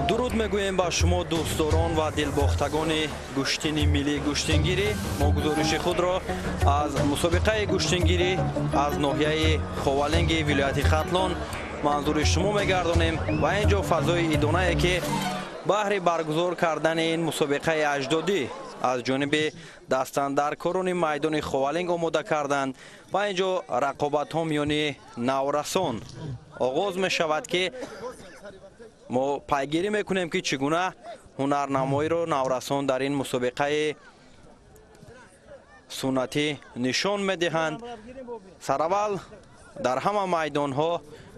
Дуруд мегӯем ба шумо, дӯстдорон ва дилбохтагони гӯштини миллии гӯштингирӣ. Мо гузориши худро аз мусобиқаи гӯштингирӣ аз ноҳияи Ховалинги вилояти Хатлон манзури шумо мегардонем ва ин ҷо фазои идонае, ки баҳри баргузор кардани ин мусобиқаи аҷдодӣ аз ҷониби дастандаркорони майдони Ховалинг омода карданд ва ин ҷо рақобатҳо миёни наврасон оғоз мешавад, ки мо пайгирӣ мекунем, ки чӣ гуна ҳунарнамоиро наврасон дар ин мусобиқаи суннатӣ нишон медиҳанд. Сараввал дар ҳама майдонҳо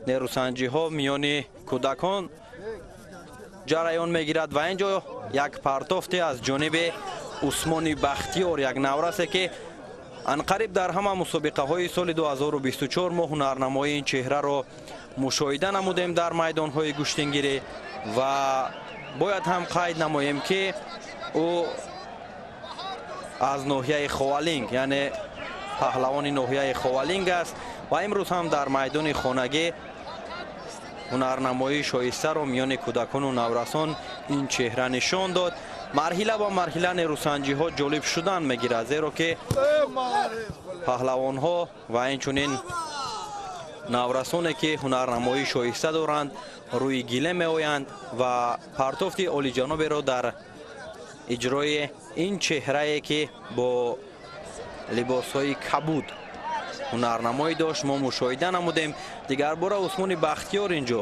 нерӯсанҷиҳо миёни кӯдакон ҷараён мегирад ва ин ҷо як партофте аз ҷониби Усмони Бахтиёр, як наврасе, ки анқариб дар ҳама мусобиқаҳои соли 2024 мо ҳунарнамоии ин чеҳраро мушоҳида намудем дар майдонҳои гӯштингирӣ. Ва бояд ҳам қайд намоем, ки ӯ аз ноҳияи Ховалинг, яъне паҳлавони ноҳияи Ховалинг аст ва имрӯз ҳам дар майдони хонагӣ ҳунарнамоии шоистаро миёни кӯдакону наврасон ин чеҳра нишон дод. Марҳила ба марҳила нерӯсанҷиҳо ҷолиб шудан мегирад, зеро ки паҳлавонҳо ва инчунин наврасоне, ки ҳунарнамоии шоиста доранд, рӯи гиле меоянд ва партофти олиҷаноберо дар иҷрои ин чеҳрае, ки бо либосҳои кабуд ҳунарнамоӣ дошт, мо мушоҳида намудем. Дигарбора Усмони Бахтиёр ин ҷо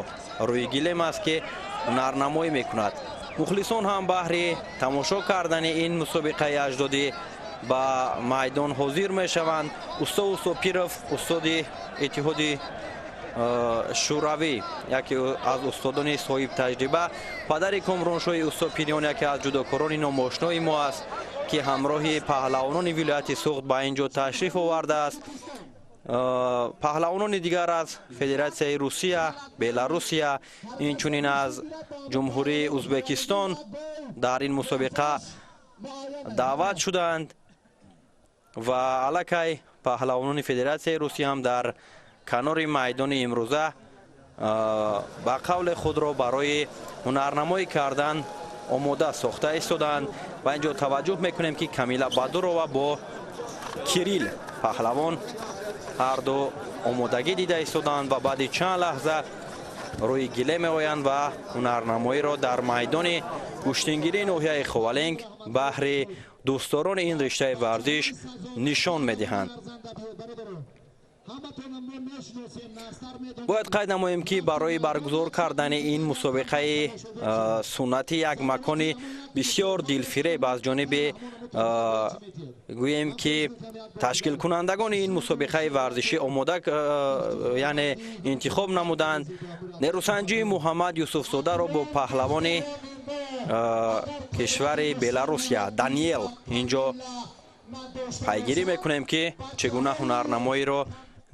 рӯи гилем аст, ки ҳунарнамоӣ мекунад. Мухлисон ҳам баҳри тамошо кардани ин мусобиқаи аҷдодӣ ба майдон ҳозир мешаванд. Усто Устопиров, устоди Иттиҳоди Шӯравӣ, яке аз устодони соҳибтаҷриба, падари Комроншоҳи Устопириён, яке аз ҷудокорони номошнои мо аст, ки ҳамроҳи паҳлавонони вилояти Суғд ба ин ҷо ташриф овардааст. Паҳлавонони дигар аз Федератсияи Русия, Беларусия, инчунин аз Ҷумҳурии Узбекистон дар ин мусобиқа даъват шуданд ва аллакай паҳлавонони Федератсияи Русия ҳам дар канори майдони имрӯза ба қавле худро барои ҳунарнамоӣ кардан омода сохта истодаанд. Ва ин ҷо таваҷҷӯҳ мекунем, ки Камила Бадурова бо Кирилл паҳлавон ҳарду омодагӣ дида истодаанд ва баъди чанд лаҳза рӯи гиле меоянд ва ҳунарнамоиро дар майдони гӯштингирии ноҳияи Ховалинг баҳри дӯстдорони ин риштаи варзиш нишон медиҳанд. Бояд қайд намоем, ки барои баргузор кардани ин мусобиқаи суннатӣ як макони бисёр дилфиреб аз ҷониби, гӯем ки, ташкилкунандагони ин мусобиқаи варзишӣ омода, яъне интихоб намуданд. Нерӯсанҷии Муҳаммад Юсуфзодаро бо паҳлавони кишвари Беларусия Даниел инҷо пайгирӣ мекунем, ки чӣ гуна ҳунарнамоиро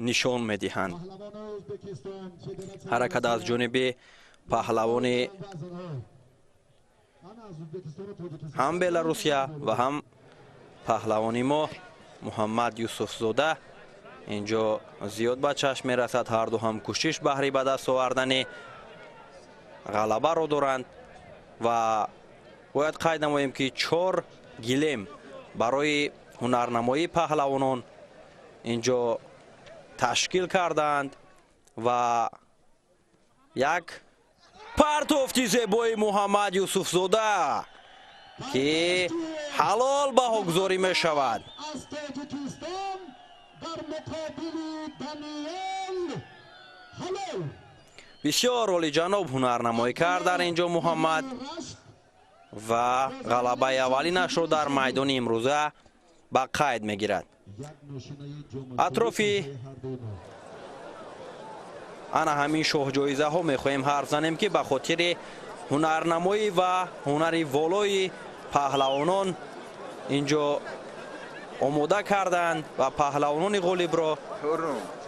нишон медиҳанд. Ҳаракат аз ҷониби паҳлавони ҳам Беларусия ва ҳам паҳлавони мо Муҳаммад Юсуфзода инҷо зиёд ба чашм мерасад. Ҳарду ҳам кӯшиш баҳри ба даст овардани ғалабаро доранд ва бояд қайд намоем, ки чор гилем барои ҳунарнамоии паҳлавонон инҷо ташкил кардаанд ва як партофти зебои Муҳаммад Юсуфзода, ки ҳалол баҳогузорӣ мешавад. Бисёр олиҷаноб ҳунарнамоӣ кард дар ин ҷо Муҳаммад ва ғалабаи аввалинашро дар майдони имрӯза ба қайд мегирад. Атрофи ана ҳамин шоҳҷоизаҳо мехоҳем ҳарф занем, ки ба хотири ҳунарнамоӣ ва ҳунари волои паҳлавонон инҷо омода карданд ва паҳлавонони ғолибро,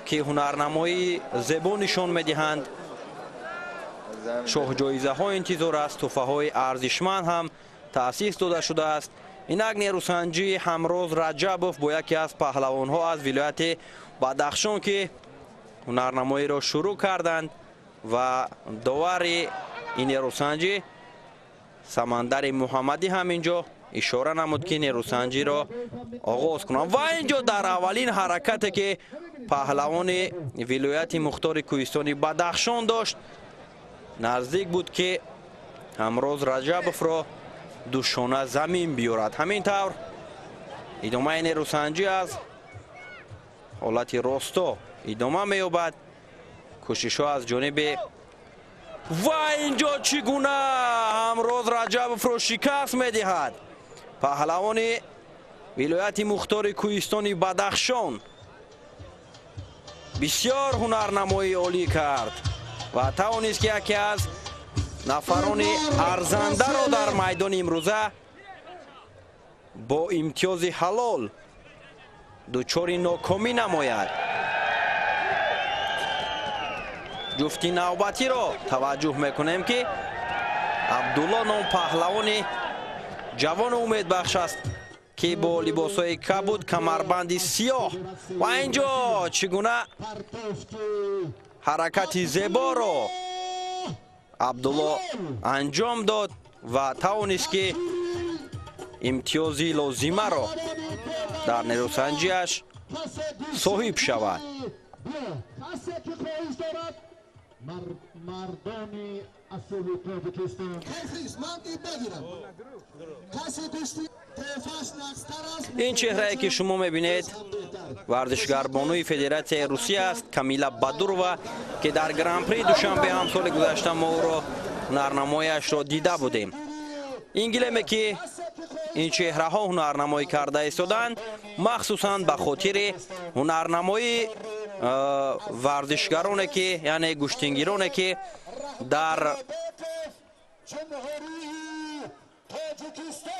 ки ҳунарнамоии зебо нишон медиҳанд, шоҳҷоизаҳо интизор аст. Туҳфаҳои арзишманд ҳам таъсис дода шудааст. Инак нерӯсанҷии Ҳамроз Раҷабов бо яке аз паҳлавонҳо аз вилояти Бадахшон, ки ҳунарнамоиро шурӯъ карданд ва довари ин нерӯсанҷӣ Самандари Муҳаммадӣ ҳам инҷо ишора намуд, ки нерӯсанҷиро оғоз кунам. Ва инҷо дар аввалин ҳаракате, ки паҳлавони вилояти мухтори кӯҳистони Бадахшон дошт, наздик буд, ки Ҳамроз Раҷабовро душона замин биёрад. Ҳамин тавр идомаи нерӯсанҷӣ аз ҳолати росто идома меёбад. Кӯшишҳо аз ҷониби ва инҷо чӣ гуна Ҳамроз Раҷабовро шикаст медиҳад паҳлавони вилояти мухтори кӯҳистони Бадахшон. Бисёр ҳунарнамоии олӣ кард ва тавонист, ки яке аз нафарони арзандаро дар майдони имрӯза бо имтиёзи ҳалол дучори нокомӣ намояд. Ҷуфти навбатиро таваҷҷӯҳ мекунем, ки Абдулло ном паҳлавони ҷавону умедбахш аст, ки бо либосҳои кабуд, камарбанди сиёҳ. Ва инҷо чӣ гуна ҳаракати зеборо Абдулло анҷом дод ва тавонист, ки имтиёзи лозимаро дар нерӯсанҷиаш соҳиб шавад. Ин чеҳрае, ки шумо мебинед, варзишгарбонуи Федератсияи Русия аст, Камила Бадурова, ки дар Гран-при Душанбе ҳам соли гузашта мо ӯро ҳунарнамояшро дида будем. Ин гилеме, ки ин чеҳраҳо ҳунарнамоӣ карда истоданд, махсусан ба хотири ҳунарнамоии варзишгароне, ки яъне гӯштингироне, ки дар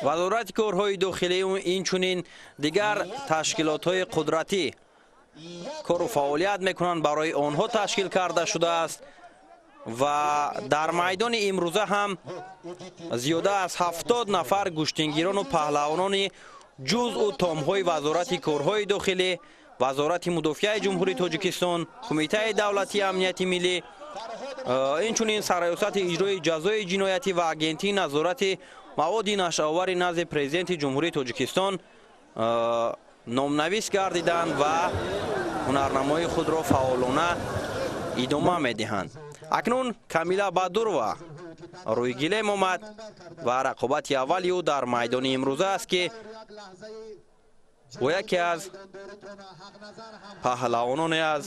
Вазорати корҳои дохилию инчунин дигар ташкилотҳои қудратӣ кору фаъолият мекунанд, барои онҳо ташкил карда шудааст. Ва дар майдони имрӯза ҳам зиёда аз 70 нафар гӯштингирону паҳлавонони ҷузъу томҳои Вазорати корҳои дохилӣ, Вазорати мудофиаи Ҷумҳурии Тоҷикистон, Кумитаи давлатии амнияти миллӣ, инчунин Сарраёсати иҷрои ҷазои ҷиноятӣ ва Агентии назорати маводи нашъаовари назди Президенти Ҷумҳурии Тоҷикистон номнавис гардиданд ва ҳунарнамоии худро фаъолона идома медиҳанд. Акнун Камила Бадурова рӯи гилем омад ва рақобати аввали ӯ дар майдони имрӯза аст, ки бо яке аз паҳлавононе аз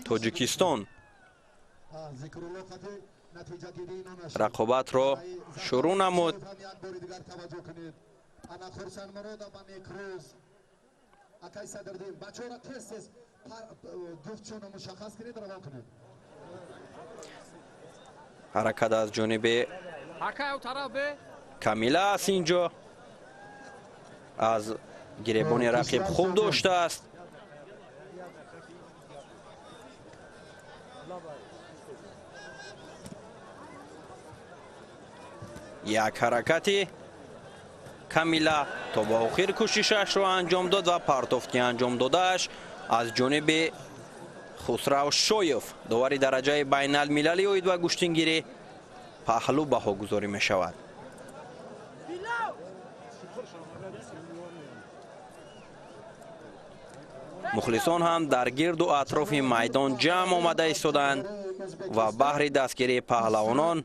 Тоҷикистон рақобатро шурӯъ намуд. Ҳаракат аз ҷониби Камила аст. Инҷо аз гиребони рақиб хуб доштааст. Як ҳаракати Камила то ба охир кӯшишашро анҷом дод ва партофти анҷом додааш аз ҷониби Хусрав Шоев, довари дараҷаи байналмилалӣ оид ба гӯштингирӣ, паҳлӯ баҳогузорӣ мешавад. Мухлисон ҳам дар гирду атрофи майдон ҷамъ омада истоданд ва баҳри дастгирии паҳлавонон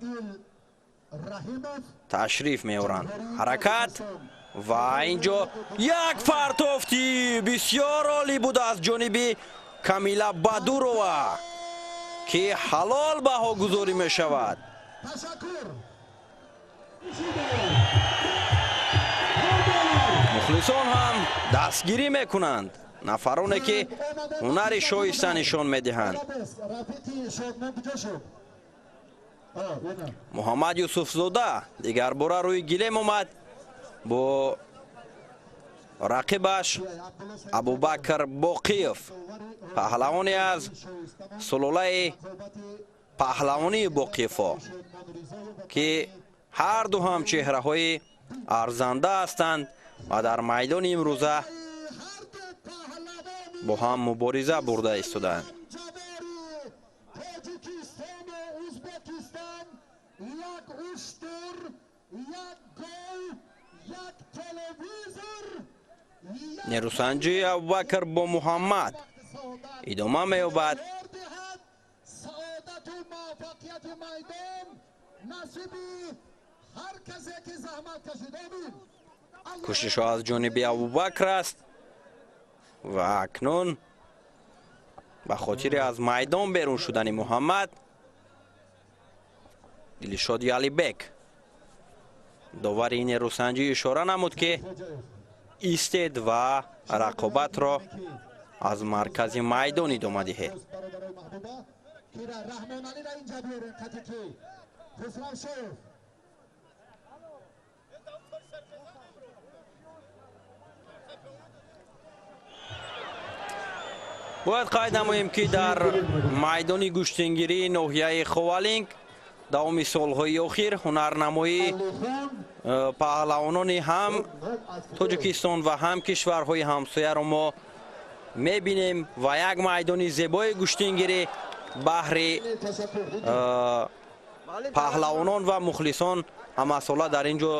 ташриф меоранд. Ҳаракат ва инҷо як партофти бисёр олӣ буд аз ҷониби Камила Бадурова, ки ҳалол баҳогузорӣ мешавад. Мухлисон ҳам дастгирӣ мекунанд нафароне, ки ҳунари шоиста нишон медиҳанд. Муҳаммад Юсуфзода дигарбора рӯи гилем омад бо рақибаш Абубакр Боқиев, паҳлавоне аз сулолаи паҳлавонии Боқиевҳо, ки ҳарду ҳам чеҳраҳои арзанда ҳастанд ва дар майдони имрӯза бо ҳам мубориза бурда истодаанд. Нерӯсанҷии Абубакр бо Муҳаммад идома меёбад. Кӯшишҳо аз ҷониби Абубакр аст ва акнун ба хотири аз майдон берун шудани Муҳаммад Дилшоди Алибек довари нерӯсанҷӣ ишора намуд, ки истед ва рақобатро аз маркази майдон идома диҳед. Бояд қайд намоем, ки дар майдони гӯштингирии ноҳияи Ховалинг давоми солҳои охир ҳунарнамоии паҳлавонони ҳам Тоҷикистон ва ҳам кишварҳои ҳамсояро мо мебинем ва як майдони зебои гӯштингирӣ баҳри паҳлавонон ва мухлисон ҳамасола дар ин ҷо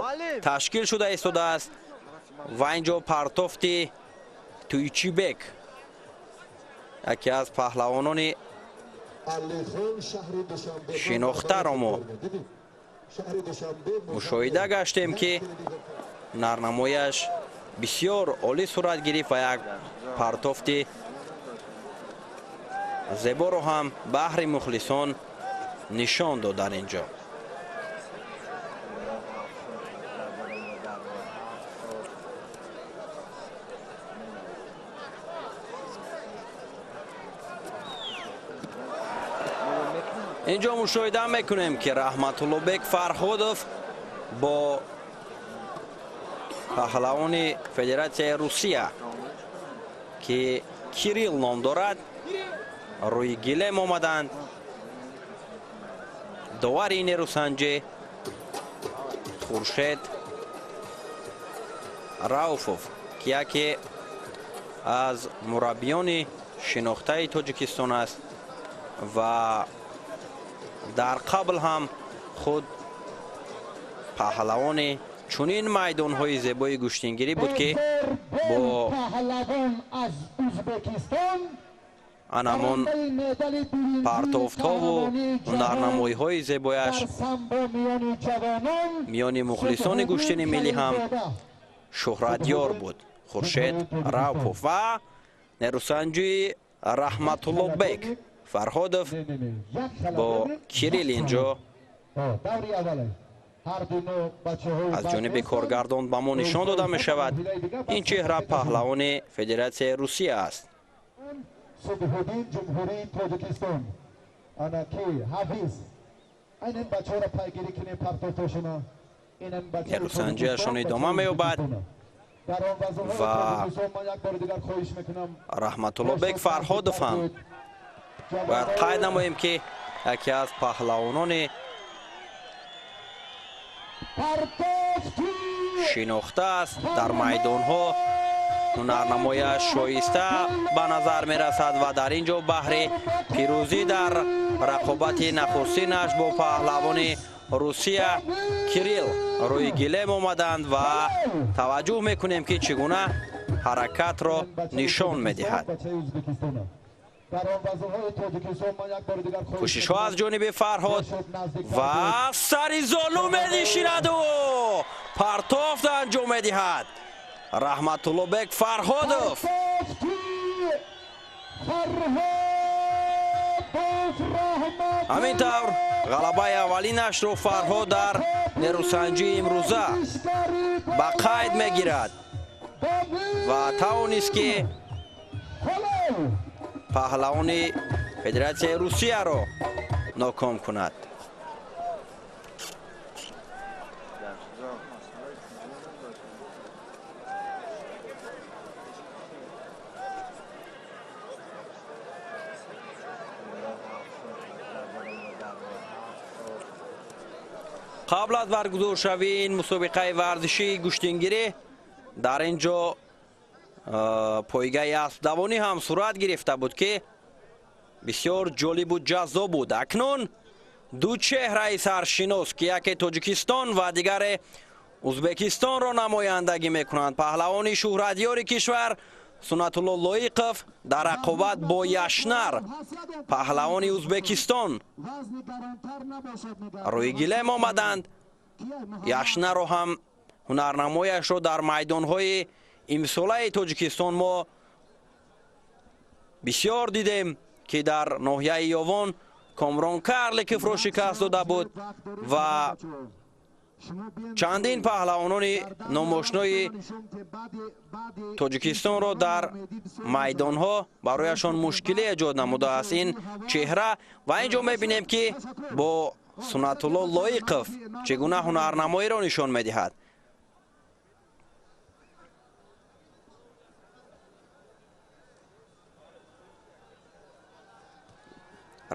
ташкил шуда истодааст ва ин ҷо партофти Туйчибек, яке аз паҳлавонони шинохтаро мо мушоҳида гаштем, ки ҳунарнамояш бисёр олӣ сурат гирифт ва як партофти зеборо ҳам баҳри мухлисон нишон дод дар ин ҷо. Инҷо мушоҳида мекунем, ки Раҳматуллобек Фарҳодов бо паҳлавони Федератсияи Русия, ки Кирилл ном дорад, рӯи гилем омаданд. Довари нерӯсанҷӣ Хуршед Рауфов, ки яке аз мураббиёни шинохтаи Тоҷикистон аст ва дар қабл ҳам худ паҳлавони чунин майдонҳои зебои гӯштингирӣ буд, ки бо анамон партофтҳову ҳунарнамоиҳои зебояш миёни мухлисони гӯштини миллӣ ҳам шӯҳратёр буд. Хуршед Рауфов ва нерӯсанҷии Раҳматуллобек Фарҳодов бо Кирилл инҷо аз ҷониби коргардон ба мо нишон дода мешавад. Ин чеҳра паҳлавони Федератсияи Русия аст. Нерӯсанҷиашон идома меёбад ва Раҳматуллобек Фарҳодов ҳам бояд қайд намоем, ки яке аз паҳлавонони шинохта аст дар майдонҳо, ҳунарнамояш шоиста ба назар мерасад ва дар ин ҷо баҳри пирӯзӣ дар рақобати нахустинаш бо паҳлавони Русия Кирилл рӯи гилем омаданд ва таваҷҷӯҳ мекунем, ки чӣ гуна ҳаракатро нишон медиҳад. Кӯшишҳо аз ҷониби Фарҳод ва сари золу менишинаду партофт анҷом медиҳад Раҳматуллобек Фарҳодов. Ҳамин тавр ғалабаи аввалинашро Фарҳод дар нерӯсанҷии имрӯза ба қайд мегирад ва тавонист, ки паҳлавони Федератсияи Русияро ноком кунад. Қабл аз баргузоршавии ин мусобиқаи варзишии гӯштингирӣ дар ин ҷо пойгаи аспдавонӣ ҳам сурат гирифта буд, ки бисёр ҷолибу ҷаззоб буд. Акнун ду чеҳраи саршинос, ки яке Тоҷикистон ва дигаре Узбекистонро намояндагӣ мекунанд. Паҳлавони шӯҳратёри кишвар Суннатулло Лоиқов дар рақобат бо Яшнар, паҳлавони Узбекистон, рӯи гилем омаданд. Яшнарро ҳам ҳунарнамояшро дар майдонҳои имсолаи Тоҷикистон мо бисёр дидем, ки дар ноҳияи Ёвон Комрон Карликовро шикаст дода буд ва чандин паҳлавонони номошнои Тоҷикистонро дар майдонҳо барояшон мушкилӣ эҷод намудааст ин чеҳра. Ва ин ҷо мебинем, ки бо Суннатулло Лоиқов чӣ гуна ҳунарнамоиро нишон медиҳад.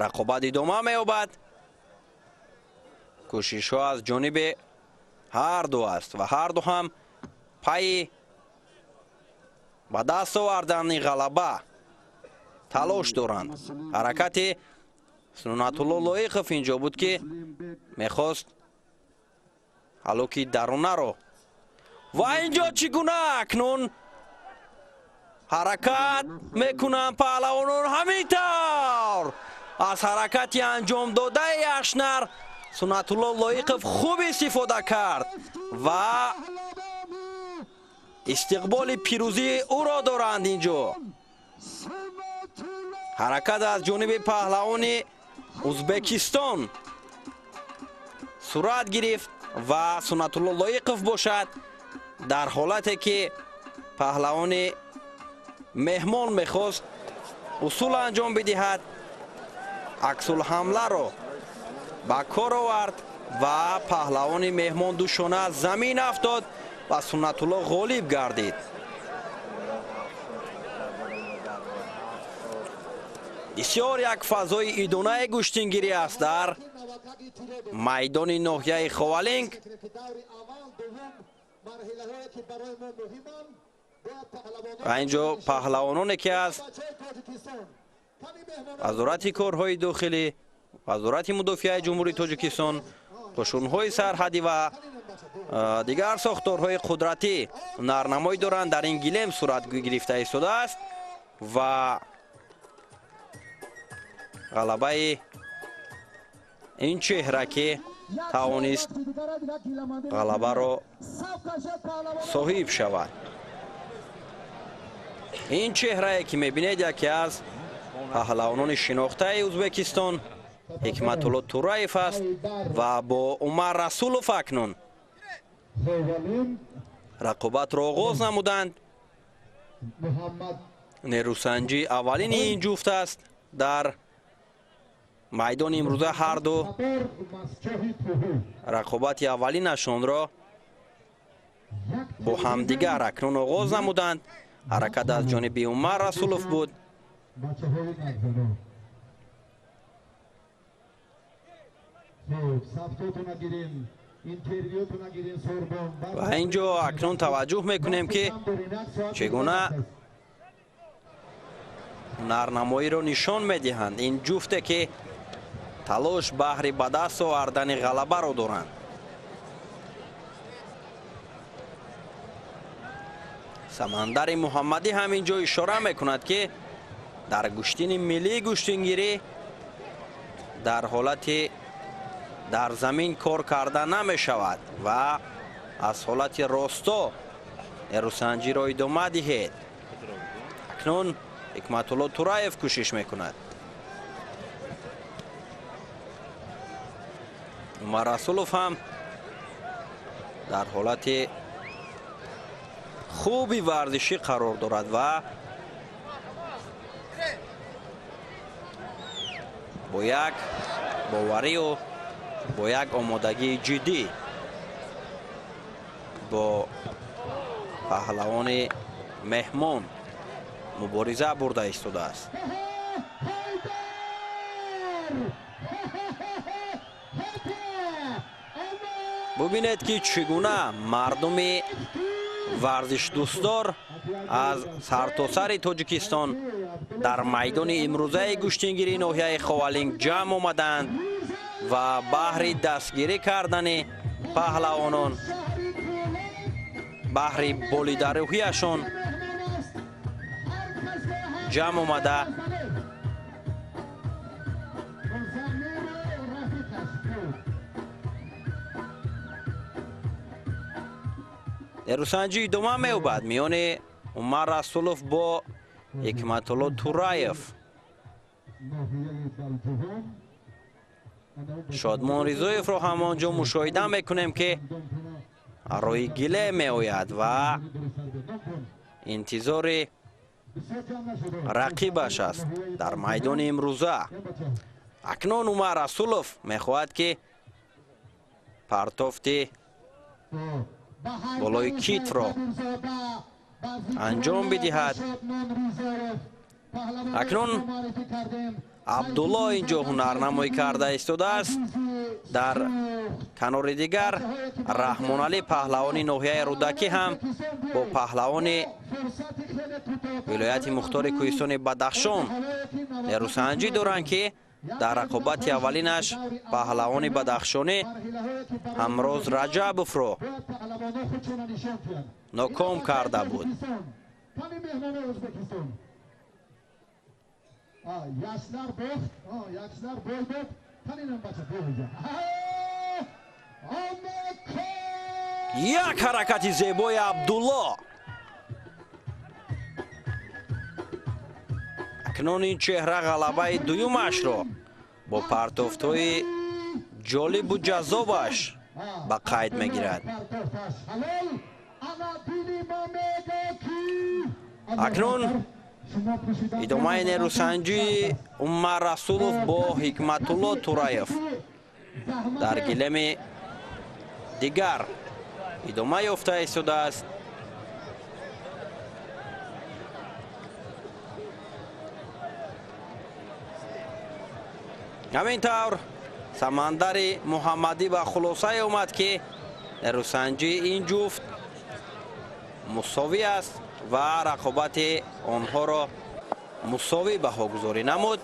Рақобат идома меёбад. Кӯшишҳо аз ҷониби ҳар ду аст ва ҳар ду ҳам пайи ба даст овардани ғалаба талош доранд. Ҳаракати Суннатулло Лоиқов инҷо буд, ки мехост ҳалоки дарунаро. Ва инҷо чӣ гуна акнун ҳаракат мекунанд паҳлавонон. Ҳамин тавр аз ҳаракати анҷом додаи Яшнар Суннатулло Лоиқов хуб истифода кард ва истиқболи пирӯзии ӯро доранд. Инҷо ҳаракат аз ҷониби паҳлавони Узбекистон сурат гирифт ва Суннатулло Лоиқов бошад дар ҳолате ки паҳлавони меҳмон мехост усул анҷом бидиҳад, аксулҳамларо ба кор овард ва паҳлавони меҳмон душона аз замин афтод ва Суннатулло ғолиб гардид. Бисёр як фазои идонаи гӯштингирӣ аст дар майдони ноҳияи Ховалинг. Ва инҷо паҳлавононе ки аз Вазорати корҳои дохилӣ, Вазорати мудофиаи Ҷумҳурии Тоҷикистон, қушунҳои сарҳадӣ ва дигар сохторҳои қудратӣ ҳунарнамоӣ доранд, дар ин гилем сурат гирифта истодааст ва ғалабаи ин чеҳра, ки тавонист ғалабаро соҳиб шавад. Ин чеҳрае ки мебинед, яке аз паҳлавонони шинохтаи Узбекистон Ҳикматулло Тураев аст ва бо Умар Расулов акнун рақобатро оғоз намуданд. Нерӯсанҷии аввалини ин ҷуфт аст дар майдони имрӯза. Ҳар ду рақобати аввалинашонро бо ҳамдигар акнун оғоз намуданд. Ҳаракат аз ҷониби Умар Расулов буд. Ва инҷо акнун таваҷҷӯҳ мекунем, ки чӣ гуна ҳунарнамоиро нишон медиҳанд ин ҷуфте, ки талош баҳри ба даст овардани ғалабаро доранд. Самандари Муҳаммадӣ ҳам инҷо ишора мекунад, ки дар гӯштини миллии гӯштингирӣ дар ҳолати дар замин кор карда намешавад ва аз ҳолати росто нерӯсанҷиро идома диҳед. Акнун Ҳикматулло Тураев кӯшиш мекунад. Умар Расулов ҳам дар ҳолати хуби варзишӣ қарор дорад ва бо як боварию бо як омодагии ҷиддӣ бо паҳлавони меҳмон мубориза бурда истодааст. Бубинед, ки чӣ гуна мардуми варзишдӯстдор аз сартосари Тоҷикистон дар майдони имрӯзаи гӯштингирии ноҳияи Ховалинг ҷамъ омаданд ва баҳри дастгирӣ кардани Паҳлавонон баҳри болидарӯҳияшон ҷамъ омада нерӯсанҷӣ идома меёбад миёни Умар Расулов бо Ҳикматулло Тураев. Шодмон Ризоевро ҳамон ҷо мушоҳида мекунем, ки рӯи гиле меояд ва интизори рақибаш аст дар майдони имрӯза. Акнун Умар Расулов мехоҳад, ки партофти болои китфро анҷом бидиҳад. Акнун Абдулло инҷо ҳунарнамоӣ карда истодааст. Дар канори дигар Раҳмоналӣ, паҳлавони ноҳияи Рӯдакӣ, ҳам бо паҳлавони вилояти мухтори кӯҳистони Бадахшон нерӯсанҷӣ доранд, ки дар рақобати аввалинаш паҳлавони бадахшонӣ Ҳамроз Раҷабовро ноком карда буд. Як ҳаракати зебои Абдулло. Акнун ин чеҳра ғалабаи дуюмашро бо партофтҳои ҷолибу ҷаззобаш ба қайд мегирад. Акнун идомаи нерӯсанҷии Умар Расулов бо Ҳикматулло Тураев дар гилеми дигар идома ёфта истодааст. Ҳамин тавр Самандари Муҳаммадӣ ба хулосае омад, ки нерӯсанҷии ин ҷуфт мусовӣ аст ва рақобати онҳоро мусовӣ баҳогузорӣ намуд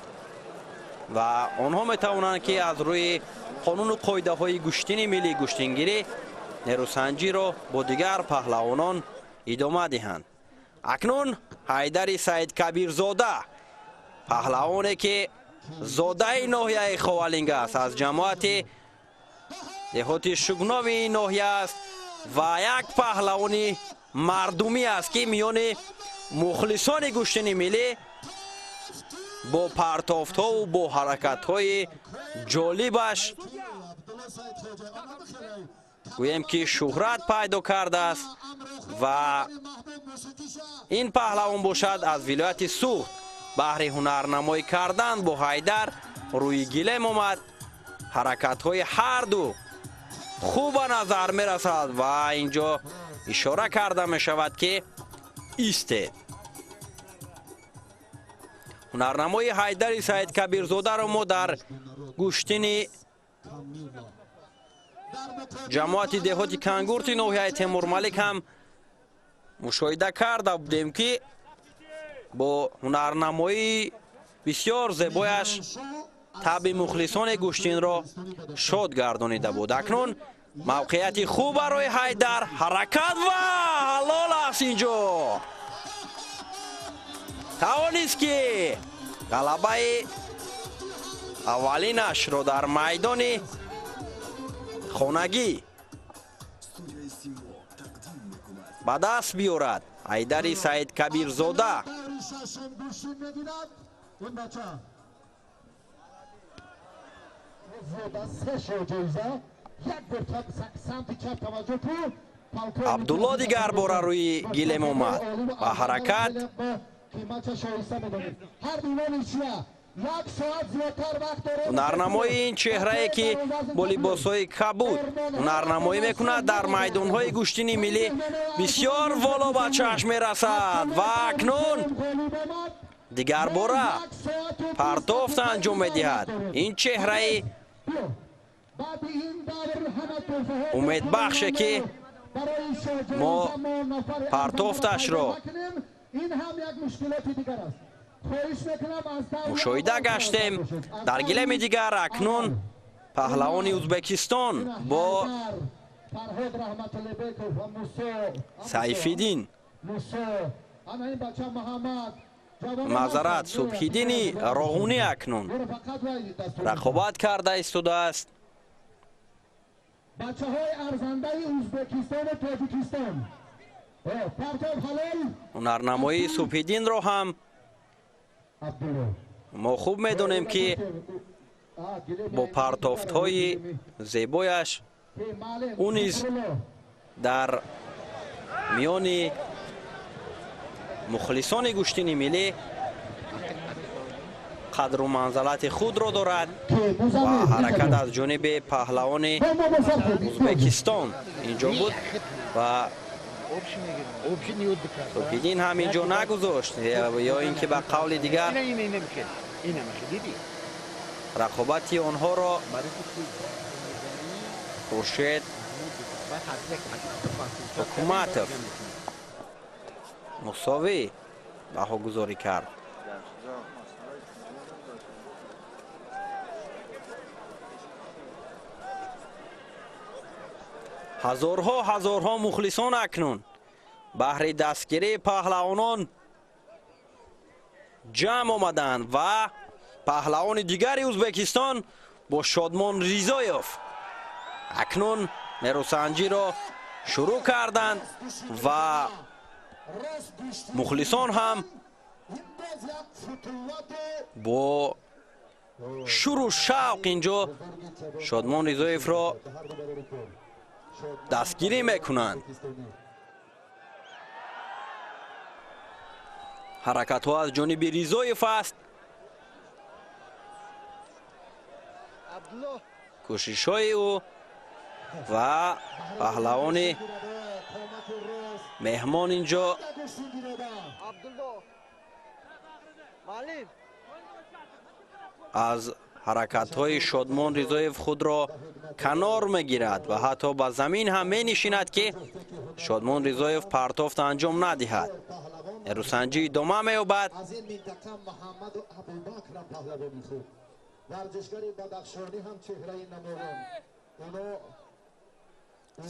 ва онҳо метавонанд, ки аз рӯи қонуну қоидаҳои гӯштини миллии гӯштингирӣ нерӯсанҷиро бо дигар паҳлавонон идома диҳанд. Акнун Ҳайдари Саидкабирзода, паҳлавоне ки зодаи ноҳияи Ховалинг аст, аз ҷамоати деҳоти Шугнови ин ноҳия аст ва як паҳлавони мардумӣ аст, ки миёни мухлисони гӯштини миллӣ бо партофтҳову бо ҳаракатҳои ҷолибаш гӯем, ки шӯҳрат пайдо кардааст ва ин паҳлавон бошад аз вилояти Суғд баҳри ҳунарнамоӣ кардан бо Ҳайдар рӯи гилем омад. Ҳаракатҳои ҳарду хуб ба назар мерасад ва инҷо ишора карда мешавад, ки истед. Ҳунарнамои Ҳайдари Саидкабирзодаро мо дар гӯштини ҷамоати деҳоти Кангурти ноҳияи Темурмалик ҳам мушоҳида карда будем, ки бо ҳунарнамоии бисёр зебояш табъи мухлисони гӯштинро шод гардонида буд. Акнун мавқеияти хуб барои Ҳайдар, ҳаракат ва ҳалол аст. Инҷо тавонист, ки ғалабаи аввалинашро дар майдони хонагӣ ба даст биёрад Ҳайдари Саидкабирзода. Абдулло дигар бора рӯи гилем омад ва ҳаракат ҳунарнамои ин чеҳрае, ки бо либосҳои кабуд ҳунарнамоӣ мекунад дар майдонҳои гӯштини миллӣ, бисёр воло ба чашм мерасад ва акнун дигарбора партофт анҷом медиҳад. Ин чеҳраи умедбахше, ки мо партофташро мушоҳида гаштем. Дар гилеми дигар акнун паҳлавони Ӯзбекистон бо Сайфиддин. Маъзарат, Субҳиддини Роғунӣ акнун рақобат карда истодааст. Бачаҳои арзандаи Ӯзбекистону Тоҷикистон. Ҳунарнамоии Субҳиддинро ҳам мо хуб медонем, ки бо партофтҳои зебояш ӯ низ дар миёни мухлисони гӯштини миллӣ қадру манзалати худро дорад ва ҳаракат аз ҷониби паҳлавони Ӯзбекистон инҷо буд ва Субҳиддин ҳам инҷо нагузошт, ё ин ки ба қавли дигар рақобати онҳоро Хуршед Ҳукуматов мусовӣ баҳогузорӣ кард. Ҳазорҳо ҳазорҳо мухлисон акнун баҳри дастгирии паҳлавонон ҷамъ омаданд ва паҳлавони дигари Ӯзбекистон бо Шодмон Ризоев акнун нерӯсанҷиро шурӯъ карданд ва мухлисон ҳам бо шуру шавқ инҷо Шодмон Ризоевро дастгирӣ мекунанд. Ҳаракатҳо аз ҷониби Ризоев аст. Кӯшишҳои ӯ ва паҳлавони меҳмон инҷо аз ҳаракатҳои Шодмон Ризоев худро канор мегирад ва ҳатто ба замин ҳам менишинад, ки Шодмон Ризоев партофт анҷом надиҳад. Нерӯсанҷӣ идома меёбад.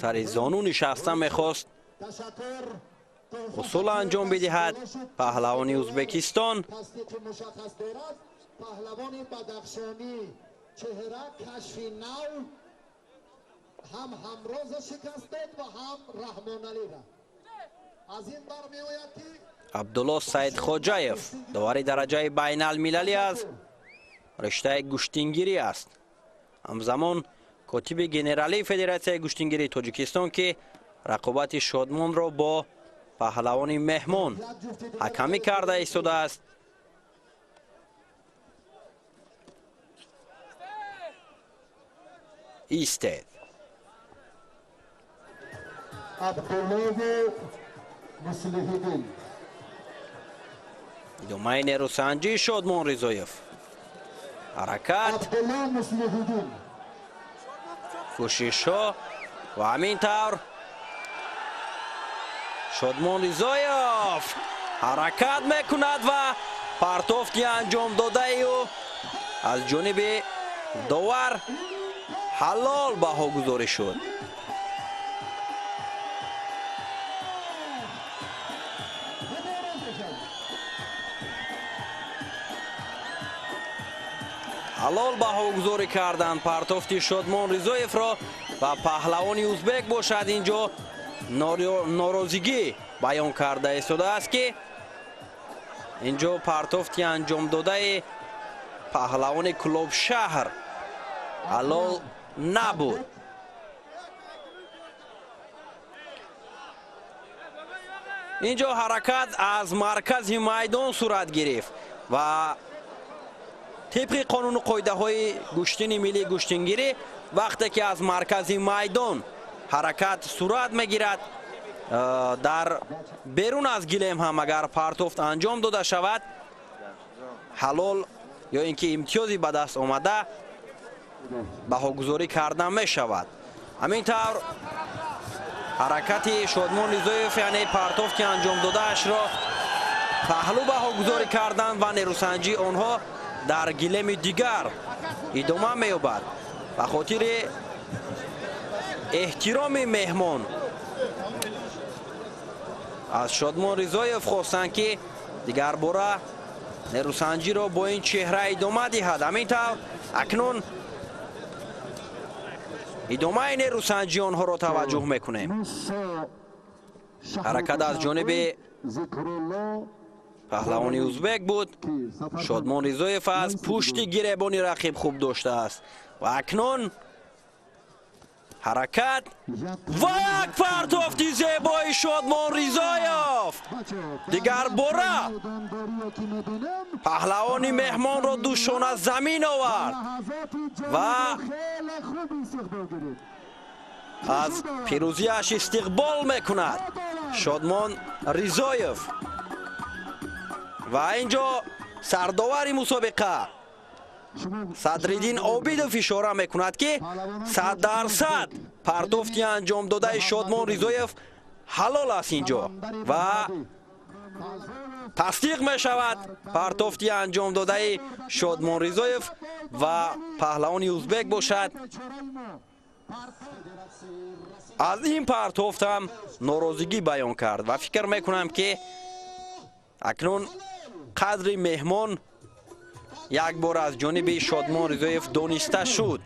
Сари зону нишаста мехост усул анҷом бидиҳад паҳлавони Ӯзбекистон. Паҳлавони Бадахшонӣ чеҳра кашфи нав ҳам ҳамроза шикаст дод ва ҳам Раҳмоналиро. Аз ин бармеояд, ки Абдулло Саидхоҷаев довари дараҷаи байналмилалӣ аз риштаи гӯштингирӣ аст. Ҳамзамон котиби генералии Федератсияи гӯштингирии Тоҷикистон, ки рақобати Шодмонро бо паҳлавони меҳмон ҳакамӣ карда истодааст. Истед. Идомаи нерӯсанҷии Шодмон Ризоев. Ҳаракат, кӯшишҳо ва ҳамин тавр Шодмон Ризоев ҳаракат мекунад ва партофти анҷомдодаи ӯ аз ҷониби довар ҳалол баҳогузорӣ шуд. Ҳалол баҳогузорӣ карданд партофти Шодмон Ризоевро ва паҳлавони ӯзбек бошад инҷо норозигӣ баён карда истодааст, ки инҷо партофти анҷомдодаи паҳлавони Кӯлобшаҳр ҳалол набуд. Инҷо ҳаракат аз маркази майдон сурат гирифт ва тибқи қонуну қоидаҳои гӯштини миллии гӯштингирӣ вақте ки аз маркази майдон ҳаракат сурат мегирад, дар берун аз гилем ҳам агар партофт анҷом дода шавад, ҳалол ё ин ки имтиёзи ба даст омада баҳогузорӣ карда мешавад. Ҳамин тавр ҳаракати Шодмон Ризоев, яъне партофти анҷом додаашро паҳлӯ баҳогузорӣ карданд ва нерӯсанҷии онҳо дар гилеми дигар идома меёбад. Ба хотири Эҳтироми меҳмон аз Шодмон Ризоев хостанд, ки дигарбора нерӯсанҷиро бо ин чеҳра идома диҳад. Ҳамин тавр, акнун идомаи нерӯсанҷии онҳоро таваҷҷӯҳ мекунем. Ҳаракат аз ҷониби паҳлавони узбек буд. Шодмон Ризоев аз пушти гиребони рақиб хуб доштааст ва акнун ҳаракат ва як партофти зебои Шодмон Ризоев. Дигарбора паҳлавони меҳмонро душона замин овард ва аз пирӯзиаш истиқбол мекунад Шодмон Ризоев. Ва ин ҷо сардовари мусобиқа Садриддин Обидов ишора мекунад, ки 100% партофти анҷомдодаи Шодмон Ризоев ҳалол аст ин ҷо ва тасдиқ мешавад партофти анҷомдодаи Шодмон Ризоев ва паҳлавони узбек бошад. Аз ин партофт ҳам норозигӣ баён кард ва фикр мекунам, ки акнун қадри меҳмон як бор аз ҷониби Шодмон Ризоев дониста шуд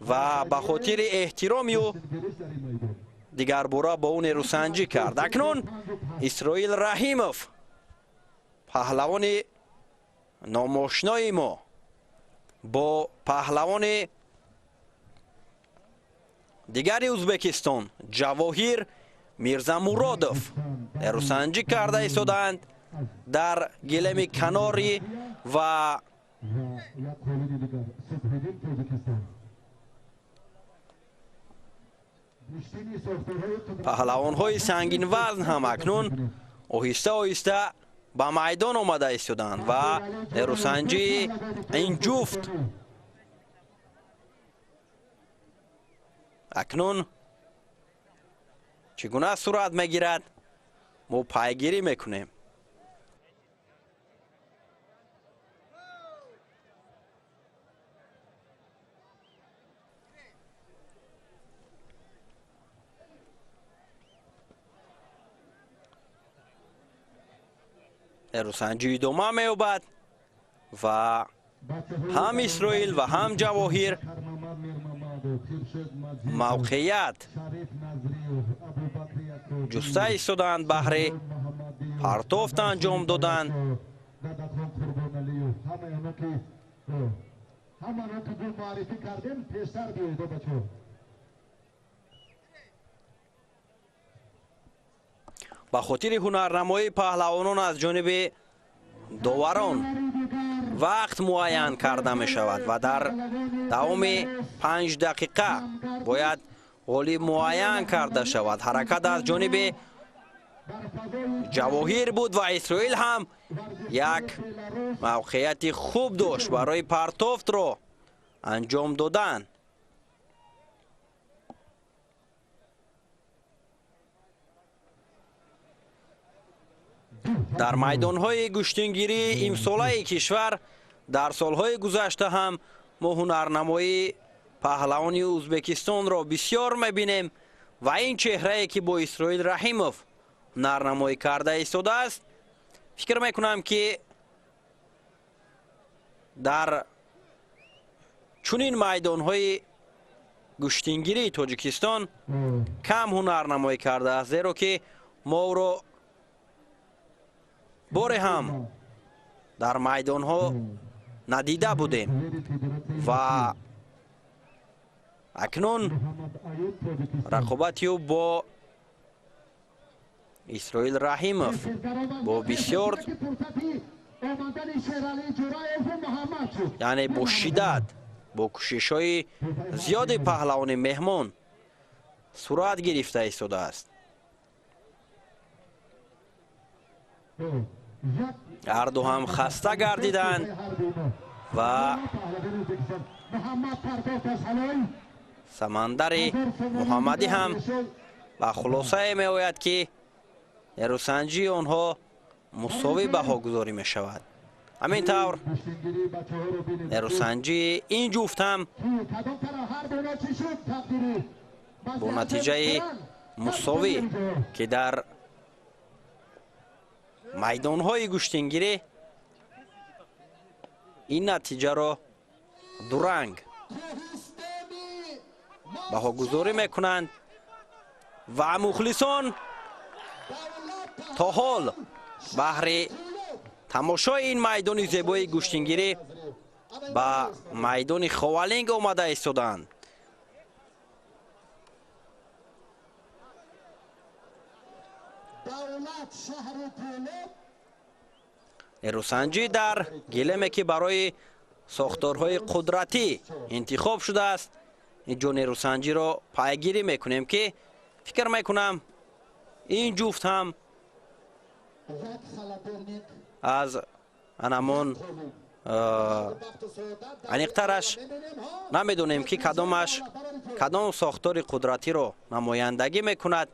ва ба хотири эҳтироми ӯ дигарбора бо ӯ нерӯсанҷӣ кард. Акнун Исроил Раҳимов, паҳлавони номошинои мо, бо паҳлавони дигари Узбекистон Ҷавоҳир Мирзамуродов нерӯсанҷӣ карда истодаанд дар гилеми канорӣ ва паҳлавонҳои сангинвазн ҳам акнун оҳиста оҳиста ба майдон омада истоданд ва нерӯсанҷии ин ҷуфт акнун чӣ гуна сурат мегирад, мо пайгирӣ мекунем. Нерӯсанҷӣ идома меёбад ва ҳам Исроил ва ҳам Ҷавоҳир мавқеият ҷуста истодаанд баҳри партофт анҷом доданд. Ба хотири ҳунарнамоии паҳлавонон аз ҷониби доварон вақт муайян карда мешавад ва дар давоми 5 дақиқа бояд ғолиб муайян карда шавад. Ҳаракат аз ҷониби Ҷавоҳир буд ва Исроил ҳам як мавқеияти хуб дошт барои партофтро анҷом додан. Дар майдонҳои гӯштингирии имсолаи кишвар дар солҳои гузашта ҳам мо ҳунарнамоии паҳлавони Узбекистонро бисёр мебинем ва ин чеҳрае, ки бо Исроил Раҳимов ҳунарнамоӣ карда истодааст, фикр мекунам, ки дар чунин майдонҳои гӯштингирии Тоҷикистон кам ҳунарнамоӣ кардааст, зеро ки мо ӯро боре ҳам дар майдонҳо надида будем ва акнун рақобати ӯ бо Исроил Раҳимов бо бисёр, яъне бо шиддат, бо кӯшишҳои зиёди паҳлавони меҳмон сурат гирифта истодааст. Ҳарду ҳам хаста гардиданд ва Самандари Муҳаммадӣ ҳам ба хулосае меояд, ки нерӯсанҷии онҳо мусовӣ баҳогузорӣ мешавад. Ҳамин тавр, нерӯсанҷии ин ҷуфт ҳам Бо натиҷаи мусовӣ, ки дар майдонҳои гӯштингирӣ ин натиҷаро дуранг баҳогузорӣ мекунанд ва мухлисон то ҳол баҳри тамошои ин майдони зебои гӯштингирӣ ба майдони Ховалинг омада истодаанд. Нерӯсанҷӣ дар гилеме, ки барои сохторҳои қудратӣ интихоб шудааст, инҷо нерӯсанҷиро пайгирӣ мекунем, ки фикр мекунам ин ҷуфт ҳам аз анамон аниқтараш намедонем, ки кадомаш кадом сохтори қудратиро намояндагӣ мекунад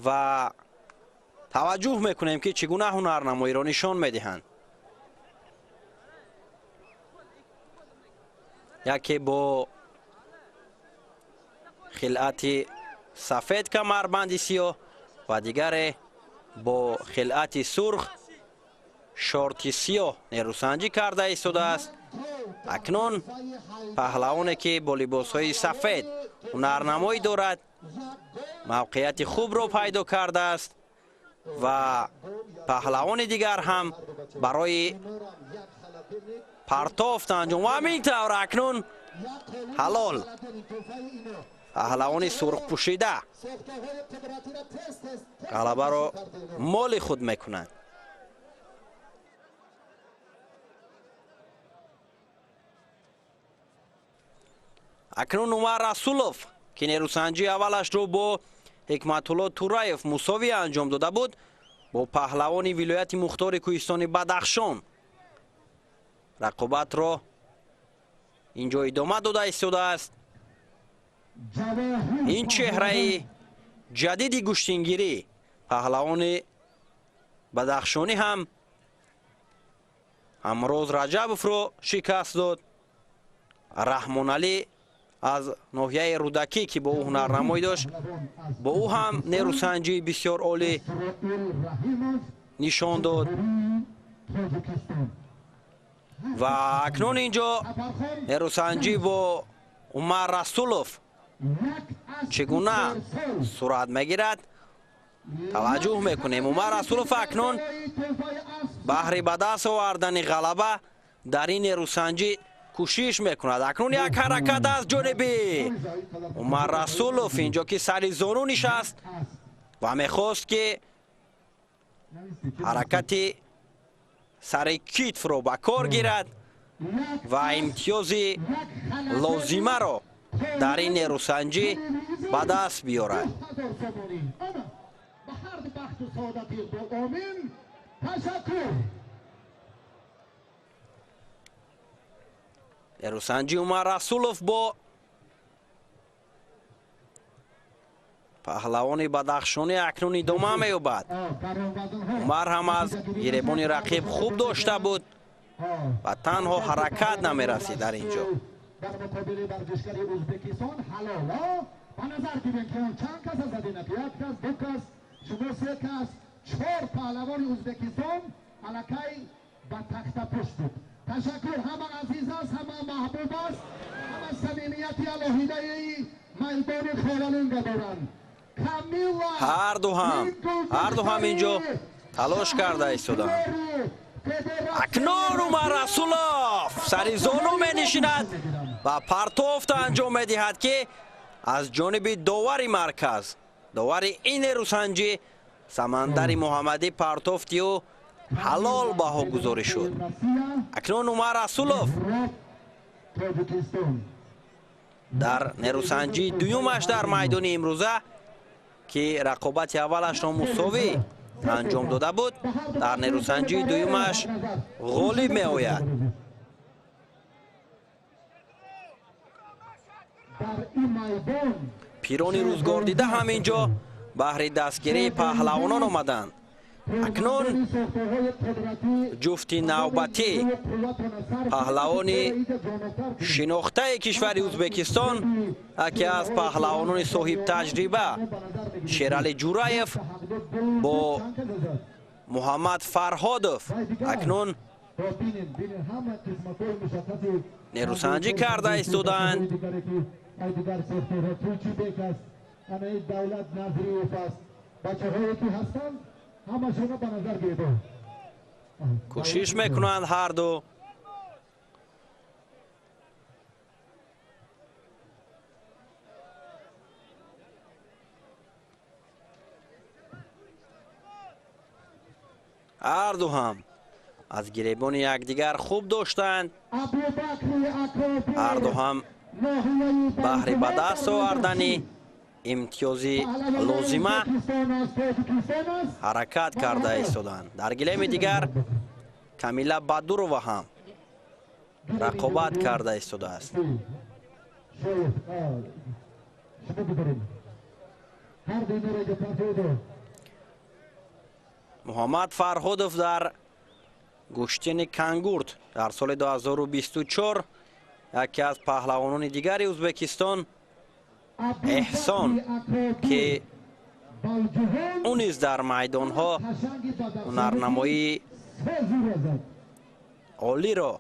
ва таваҷҷӯҳ мекунем, ки чӣ гуна ҳунарнамоиро нишон медиҳанд. Яке бо хилъати сафед камарбанди сиёҳ ва дигаре бо хилъати сурх шорти сиёҳ нерӯсанҷӣ карда истодааст. Акнун паҳлавоне, ки бо либосҳои сафед ҳунарнамоӣ дорад, мавқеияти хубро пайдо кардааст ва паҳлавони дигар ҳам барои партофт анҷом. Ва ҳамин тавр акнун ҳалол паҳлавони сурхпӯшида ғалабаро моли худ мекунад. Акнун Умар Расулов, ки нерӯсанҷии аввалашро бо Ҳикматулло Тураев мусовӣ анҷом дода буд, бо паҳлавони вилояти мухтори кӯҳистони Бадахшон рақобатро инҷо идома дода истодааст. Ин чеҳраи ҷадиди гӯштингирӣ паҳлавони бадахшонӣ ҳам Ҳамроз Раҷабовро шикаст дод. Раҳмоналӣ аз ноҳияи Рӯдакӣ, ки бо ӯ ҳунарнамоӣ дошт, бо ӯ ҳам нерӯсанҷии бисёр олӣ нишон дод. Ва акнун инҷо нерӯсанҷӣ бо Умар Расулов чӣ гуна сурат мегирад, таваҷҷӯҳ мекунем. Умар Расулов акнун баҳри ба даст овардани ғалаба дар ин нерӯсанҷӣ кӯшиш мекунад. Акнун як ҳаракат аз ҷониби Умар Расулов, инҷо ки сари зону нишаст ва мехост, ки ҳаракати сари китфро ба кор гирад ва имтиёзи лозимаро дар ин нерӯсанҷӣ ба даст биёрад. Нерӯсанҷи Умар Расулов бо паҳлавони бадахшонӣ акнун идома меёбад. Умар ҳам аз гиребони рақиб хуб дошта буд ва танҳо ҳаракат намерасид дар ин ҷо. Ташаккур, ҳама азиз аст, ҳама маҳбуб аст, ҳама самимияти алоҳидаи майдони Ховалинга доранд. Ҳарду ҳам инҷо талош карда истоданд. Акнун Умар Расулов сари зону менишинад ва партофт анҷом медиҳад, ки аз ҷониби довари марказ, довари ин нерӯсанҷӣ Самандари Муҳаммадӣ партофти ӯ ҳалол баҳогузорӣ шуд. Акнун Умар Расулов дар нерӯсанҷии дуюмаш дар майдони имрӯза, ки рақобати аввалашро мусовӣ анҷом дода буд, дар нерӯсанҷии дуюмаш ғолиб меояд. Пирони рӯзгордида ҳам инҷо баҳри дастгирии паҳлавонон омаданд. Акнун ҷуфти навбатӣ паҳлавони шинохтаи кишвари Ӯзбекистон, яке аз паҳлавонони соҳибтаҷриба Шералӣ Ҷураев бо Муҳаммад Фарҳодов акнун нерӯсанҷӣ карда истодаанд. Кӯшиш мекунанд ҳарду. Ҳарду ҳам аз гиребони якдигар хуб доштанд. Ҳарду ҳам баҳри ба даст овардани имтиёзи лозима ҳаракат карда истоданд. Дар гилеми дигар Камила Бадурова ҳам рақобат карда истодааст. Муҳаммад Фарҳодов дар гӯштини Кангурт дар соли 2024 яке аз паҳлавонони дигари Ӯзбекистон Эҳсон, ки ӯ низ дар майдонҳо ҳунарнамоии олиро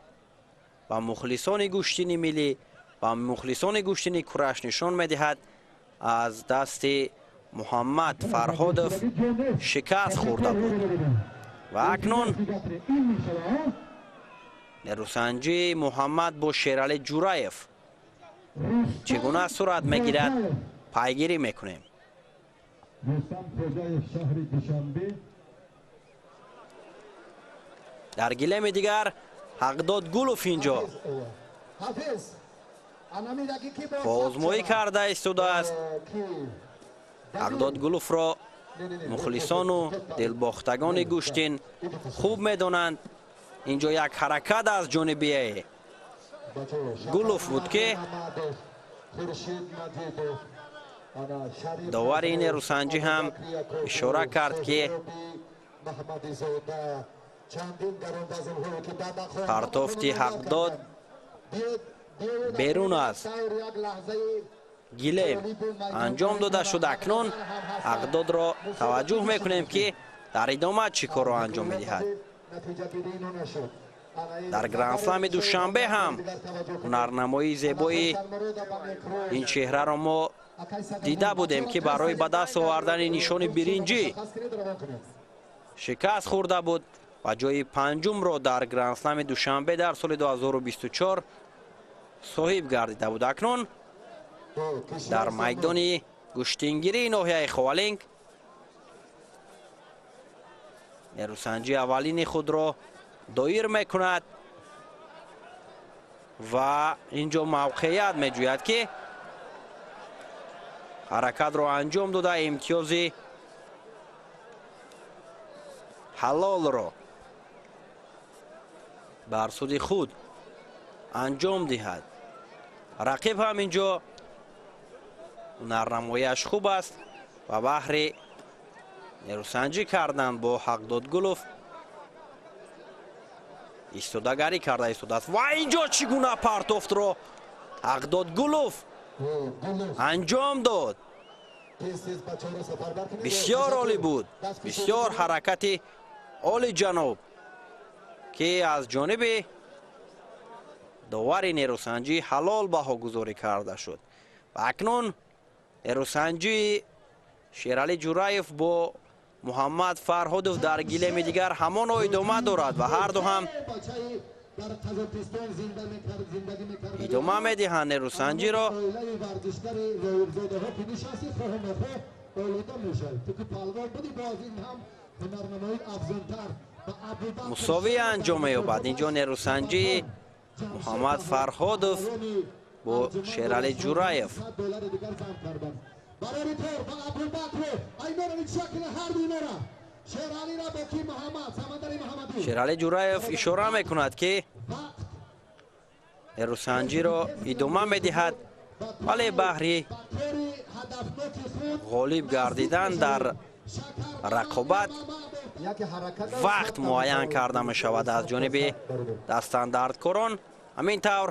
ба мухлисони гӯштини миллӣ ва мухлисони гӯштини кураш нишон медиҳад, аз дасти Муҳаммад Фарҳодов шикаст хӯрда буд. Ва акнун нерӯсанҷии Муҳаммад бо Шералӣ Ҷураев чӣ гуна сурат мегирад, пайгирӣ мекунем. Дар гилеми дигар Ҳақдод Гулов инҷо озмоӣ карда истодааст. Ҳақдод Гуловро мухлисону дилбохтагони гӯштин хуб медонанд. Инҷо як ҳаракат аз ҷониби Гулов буд, ки довари нерӯсанҷӣ ҳам ишора кард, ки партофти Ҳақдод берун аз гилем анҷом дода шуд. Акнун Ҳақдодро таваҷҷӯҳ мекунем, ки дар идома чӣ корро анҷом медиҳад. Дар Грандслами Душанбе ҳам ҳунарнамоии зебои ин чеҳраро мо дида будем, ки барои ба даст овардани нишони биринҷӣ шикаст хӯрда буд ва ҷои панҷумро дар Грандслами Душанбе дар соли 2024 соҳиб гардида буд. Акнун дар майдони гӯштингирии ноҳияи Ховалинг нерӯсанҷии аввалини худро доир мекунад ва инҷо мавқеият меҷӯяд, ки ҳаракатро анҷом дода имтиёзи ҳалолро бар суди худ анҷом диҳад. Рақиб ҳам инҷо ҳунарнамояш хуб аст ва баҳри нерӯсанҷӣ кардан бо Ҳақдод Гулов истодагарӣ карда истодааст. Ва инҷо чӣ гуна партофтро Ҳақдод Гулов анҷом дод! Бисёр олӣ буд, бисёр ҳаракати олиҷаноб, ки аз ҷониби довари нерӯсанҷӣ ҳалол баҳогузорӣ карда шуд. Ва акнун нерӯсанҷии Шералӣ Ҷураев бо Муҳаммад Фарҳодов дар гилеми дигар ҳамоно идома дорад ва ҳарду ҳам идома медиҳанд нерӯсанҷиро. Мусовӣ анҷом меёбад. Инҷо нерӯсанҷии Муҳаммад Фарҳодов бо Шералӣ Ҷураев. Шералӣ Ҷураев ишора мекунад, ки нерӯсанҷиро идома медиҳад, вале баҳри ғолиб гардидан дар Рақобат вақт муайян карда мешавад аз ҷониби дастандардкорон. Ҳамин тавр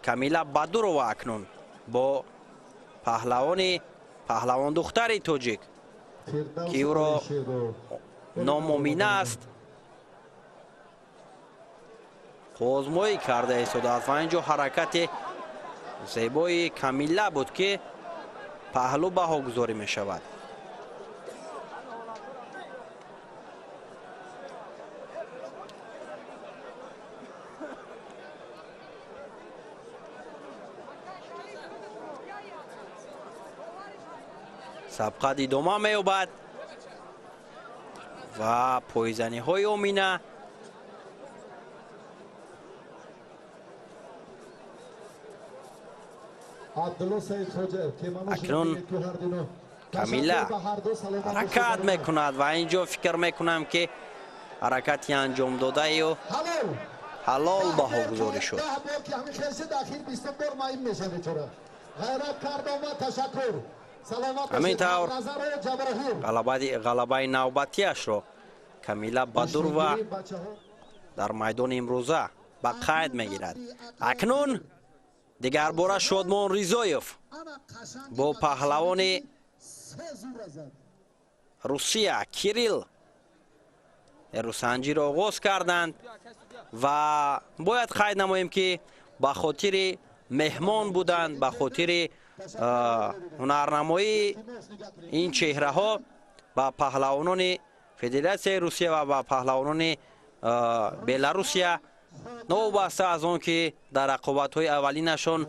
Камила Бадурова акнун бо паҳлавондухтари тоҷик, ки ӯро номомина аст, озмоӣ карда истодааст ва инҷо ҳаракати зебои Камила буд, ки паҳлӯ баҳогузорӣ мешавад. Сабқат идома меёбад ва пойзаниҳои Омина акнун Камила ҳаракат мекунад ва инҷо фикр мекунам, ки ҳаракати анҷомдодаи ӯ ҳалол баҳогузорӣ шуд. Ҳамин тавр ғалабаи навбатиашро Камила Бадурова дар майдони имрӯза ба қайд мегирад. Акнун дигарбора Шодмон Ризоев бо паҳлавони Русия Кирилл нерӯсанҷиро оғоз карданд ва бояд қайд намоем, ки ба хотири меҳмон буданд, ба хотири ҳунарнамоии ин чеҳраҳо ба паҳлавонони Федератсияи Русия ва ба паҳлавонони Беларусия, новобаста аз он ки дар рақобатҳои аввалинашон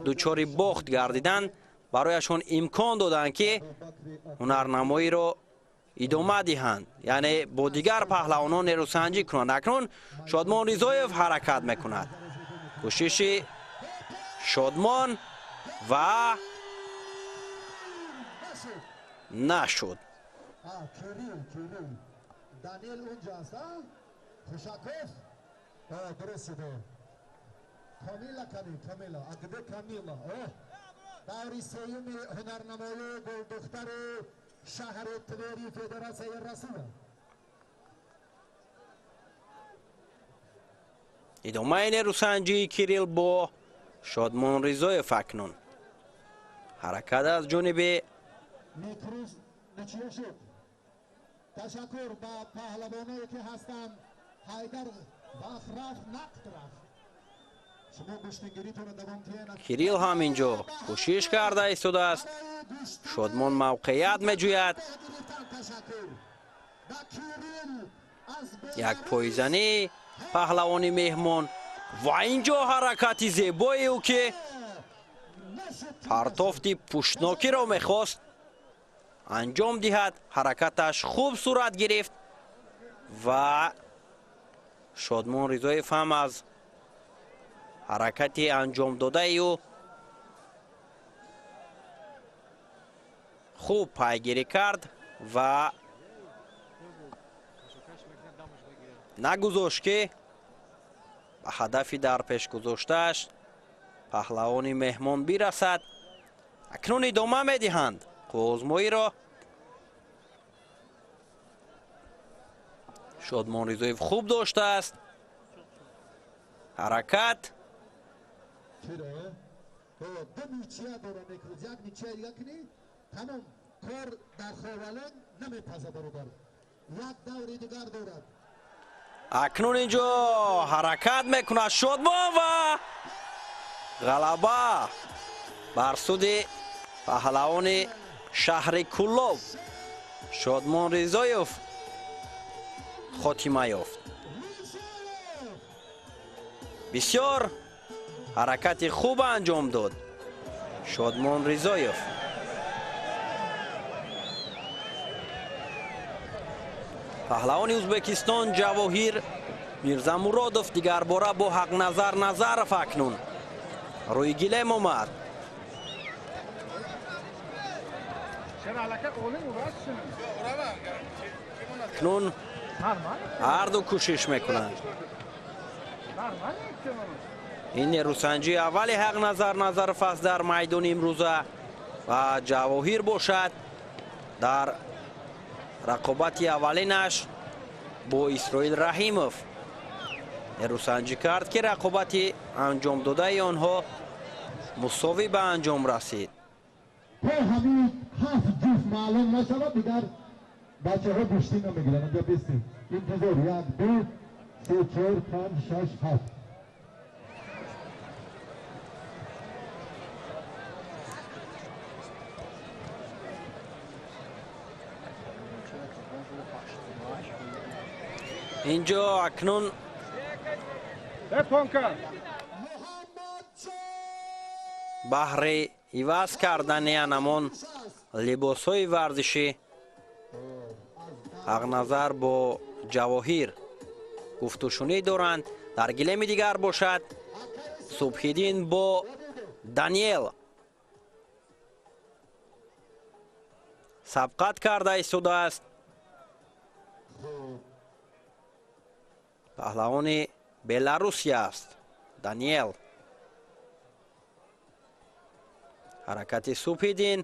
дучори бохт гардиданд, барояшон имкон доданд, ки ҳунарнамоиро идома диҳанд, яъне бо дигар паҳлавонон нерӯсанҷӣ кунанд. Акнун Шодмон Ризоев ҳаракат мекунад. Кӯшиши Шодмон ва нашуд. Идомаи нерӯсанҷии Кирилл бо Шодмон Ризоев. Акнун ҳаракат аз ҷониби ташаккур ба паҳлавоное ки ҳастанд. Ҳайдар вақт рафт, нақд рафт. Шумо гӯштингиритонро давом диҳед. Кирилл ҳам инҷо кӯшиш карда истодааст. Шодмон мавқеият меҷӯяд. Як пойзанӣ паҳлавони меҳмон ва инҷо ҳаракати зебои ӯ, ки партофти пуштнокиро мехост анҷом диҳад, ҳаракаташ хуб сурат гирифт ва Шодмон Ризоев ҳам аз ҳаракати анҷомдодаи ӯ хуб пайгирӣ кард ва нагузошт, ки ба ҳадафи дар пеш гузоштааш паҳлавони меҳмон бирасад. Акнун идома медиҳанд қувваозмоиро. Шодмон Ризоев хуб доштааст ҳаракат. Акнун инҷо ҳаракат мекунад Шодмон ва ғалаба бар суди паҳлавони шаҳри Куллоб Шодмон Ризоев хотима ёфт. Бисёр ҳаракати хуб анҷом дод Шодмон Ризоев. Паҳлавони Ӯзбекистон Ҷавоҳир Мирзамуродов дигарбора бо Ҳақназар Назаров акнун рӯи гилем омад. Акнун ҳарду кӯшиш мекунанд. Ин нерӯсанҷии аввали Ҳақназар Назаров аст дар майдони имрӯза ва Ҷавоҳир бошад дар Рақобати аввалинаш бо Исроил Раҳимов нерӯсанҷӣ кард, ки рақобати анҷомдодаи онҳо мусовӣ ба анҷом расид. То ҳамин 7 ҷуфт маълум нашавад, дигар бачаҳо гӯштӣ намегиранд. Инҷо бистем. Интизор 1, 2, 3, 4, 5, 6, 7. Инҷо акнун баҳри иваз кардани анамон либосҳои варзишӣ Ағназар бо Ҷавоҳир гуфтушунӣ доранд. Дар гилеми дигар бошад Субҳиддин бо Даниел сабқат карда истодааст. Паҳлавони Беларусия аст Даниел. Ҳаракати Субҳиддин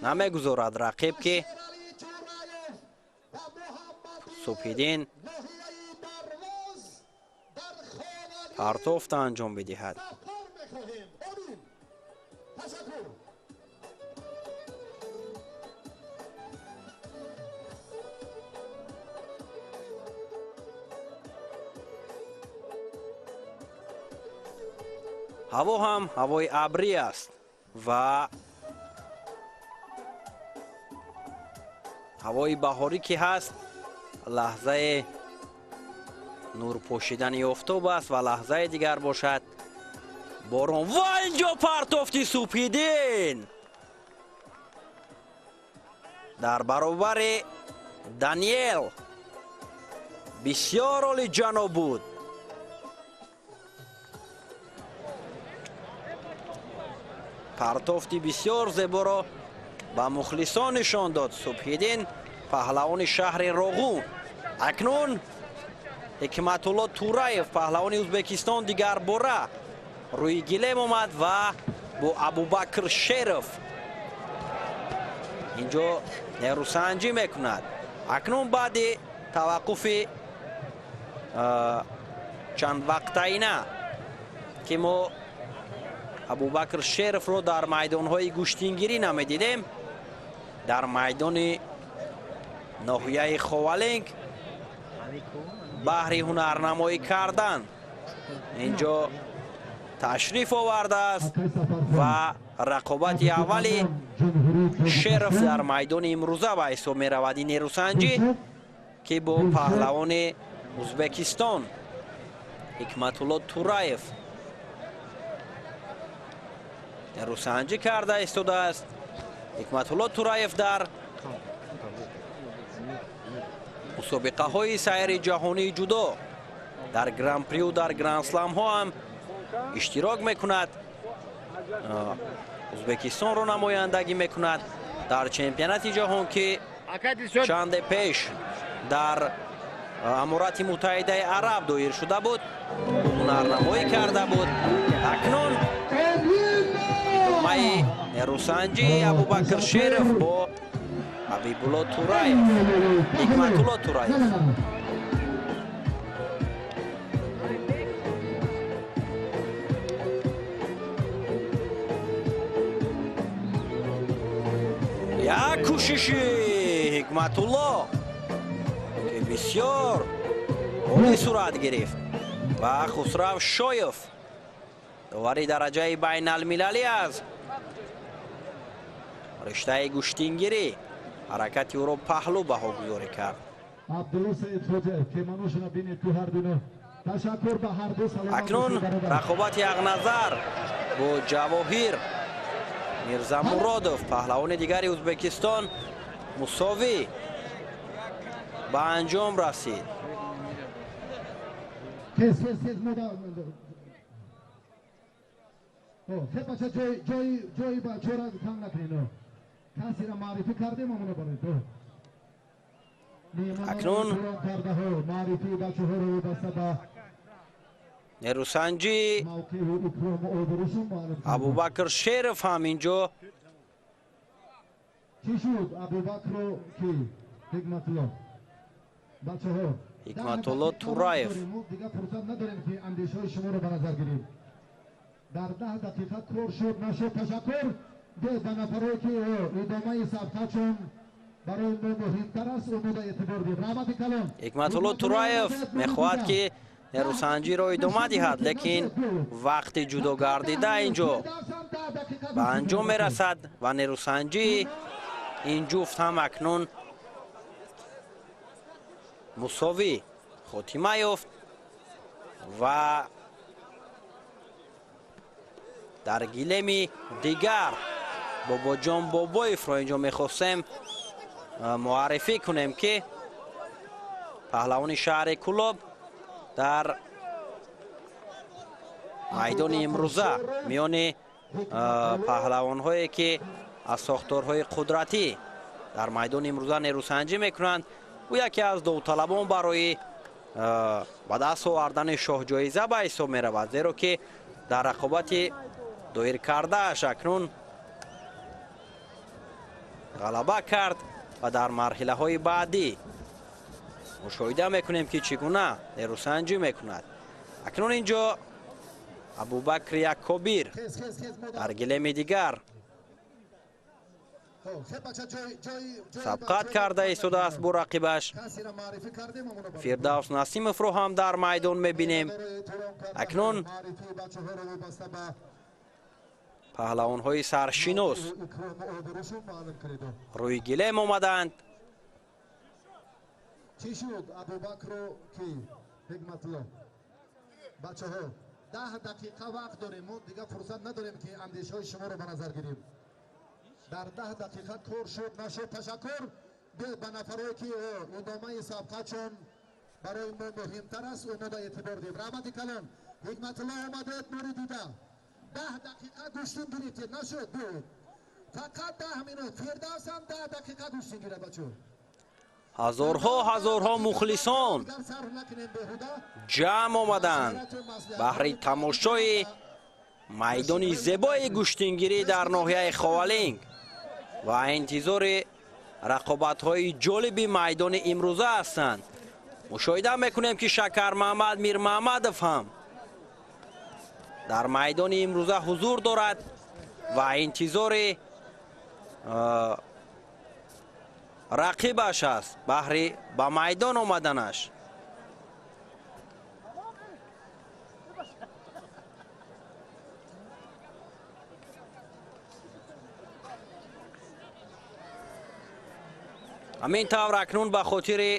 намегузорад рақиб, ки Субҳиддин партофта анҷом бидиҳад. Ҳаво ҳам ҳавои абрӣ аст ва ҳавои баҳорӣ ки ҳаст, лаҳзаи нурпӯшидани офтоб аст ва лаҳзаи дигар бошад борон. Ва инҷо партофти Субҳиддин дар баробари Даниел бисёр олиҷаноб буд. Партофти бисёр зеборо ба мухлисон нишон дод Субҳиддин, паҳлавони шаҳри Роғун. Акнун Ҳикматулло Тураев, паҳлавони Ӯзбекистон, дигарбора рӯи гилем омад ва бо Абубакр Шеров инҷо нерӯсанҷӣ мекунад. Акнун баъди таваққуфи чанд вақтаина, ки мо Абубакр Шеровро дар майдонҳои гӯштингирӣ намедидем, дар майдони ноҳияи Ховалинг баҳри ҳунарнамоӣ кардан инҷо ташриф овардааст ва рақобати аввали Шеров дар майдони имрӯза ба ҳисоб меравад. Ин нерӯсанҷӣ, ки бо паҳлавони Ӯзбекистон Ҳикматулло Тураев нерӯсанҷӣ карда истодааст. Ҳикматулло Тураев дар мусобиқаҳои сайри ҷаҳонии ҷудо дар гран-приу дар гранд-сламҳо ҳам иштирок мекунад. Ӯзбекистонро намояндагӣ мекунад дар чемпионати ҷаҳон, ки чанде пеш дар Аморати Муттаҳидаи Араб доир шуда буд, ҳунарнамоӣ карда буд. Акнун идомаи нерӯсанҷии Абубакр Шеров бо Ҳабибулло Тураев, Ҳикматулло Тураев. Як кӯшиши Ҳикматулло, ки бисёр олӣ сурат гирифт ва Хусрав Шоев, довари дараҷаи байналмилалӣ аз риштаи гӯштингирӣ, ҳаракати ӯро паҳлӯ баҳогузорӣ кард. Акнун рақобати Ағназар бо Ҷавоҳир Мирзамуродов, паҳлавони дигари Ӯзбекистон, мусовӣ ба анҷом расид. Акнун Нерӯсанҷӣ Абубакр Шеров ҳам инҷо Ҳикматулло Тураев. Дар 10 дақиқа кор шуд нашуд. Ташаккур ба нафарое ки идомаи сабқатшон барои мо муҳимтар аст, умеда эътибор дид. Раҳмати калон. Ҳикматулло Тураев мехоҳад ки нерӯсанҷиро идома диҳад, лекин вақти ҷудо гардида инҷо ба анҷом мерасад ва нерӯсанҷии ин ҷуфт ҳам акнун мусовӣ хотима ёфт ва дар гилеми дигар Бобоҷон Бобоевро инҷо мехостем муаррифӣ кунем, ки паҳлавони шаҳри Кӯлоб дар майдони имрӯза миёни паҳлавонҳое ки аз сохторҳои қудратӣ дар майдони имрӯза нерӯсанҷӣ мекунанд, ӯ яке аз довталабон барои ба даст овардани шоҳҷоиза ба ҳисоб меравад, зеро ки дар рақобати доир кардааш акнун ғалаба кард ва дар марҳилаҳои баъдӣ мушоҳида мекунем ки чӣ гуна нерӯсанҷӣ мекунад. Акнун инҷо Абубакри Акобир дар гилеми дигар сабқат карда истодааст бо рақибаш. Фирдавс Насимовро ҳам дар майдон мебинем. Акнун паҳлавонҳои саршинос рӯи гилем омаданд. Чӣ шуд Абубакру ки Ҳикматулло? Бачаҳо, 10 дақиқа вақт дорем, мо дигар фурсат надорем ки андешаҳои шуморо ба назар гирем. Дар 10 дақиқа кор шуд нашуд. Ташаккур ба нафарое ки идомаи сабқатшон барои мо муҳимтар аст, умеда эътибор дид. Раҳмати калон. Ҳикматулло омадед, нури дида. 10 дақиқа гӯштин гирифтед, нашуд буд. Фақат 10 минут. Фирдавс ҳам 10 дақиқа гӯштин гирад, бачаҳо. Ҳазорҳо ҳазорҳо мухлисон ҷамъ омаданд баҳри тамошои майдони зебои гӯштингирӣ дар ноҳияи Ховалинг ва интизори рақобатҳои ҷолиби майдони имрӯза ҳастанд. Мушоҳида мекунем ки Шакармаҳмад Мирмаҳмадов ҳам дар майдони имрӯза ҳузур дорад ва интизори рақибаш аст баҳри ба майдон омаданаш. Ҳамин тавр акнун ба хотири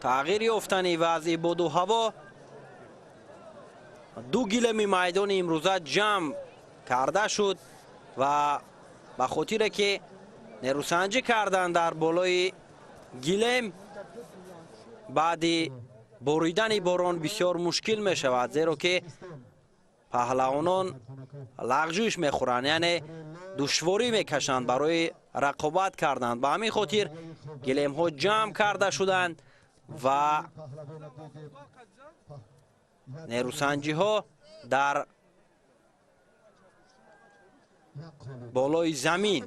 тағйир ёфтани вазъи боду ҳаво ду гилеми майдони имрӯза ҷамъ карда шуд ва ба хотире ки нерӯсанҷӣ карданд дар болои гилем баъди боридани борон бисёр мушкил мешавад, зеро ки паҳлавонон лағжиш мехӯранд, яъне душворӣ мекашанд барои рақобат кардан. Ба ҳамин хотир гилемҳо ҷамъ карда шуданд ва нерӯсанҷиҳо дар болои замин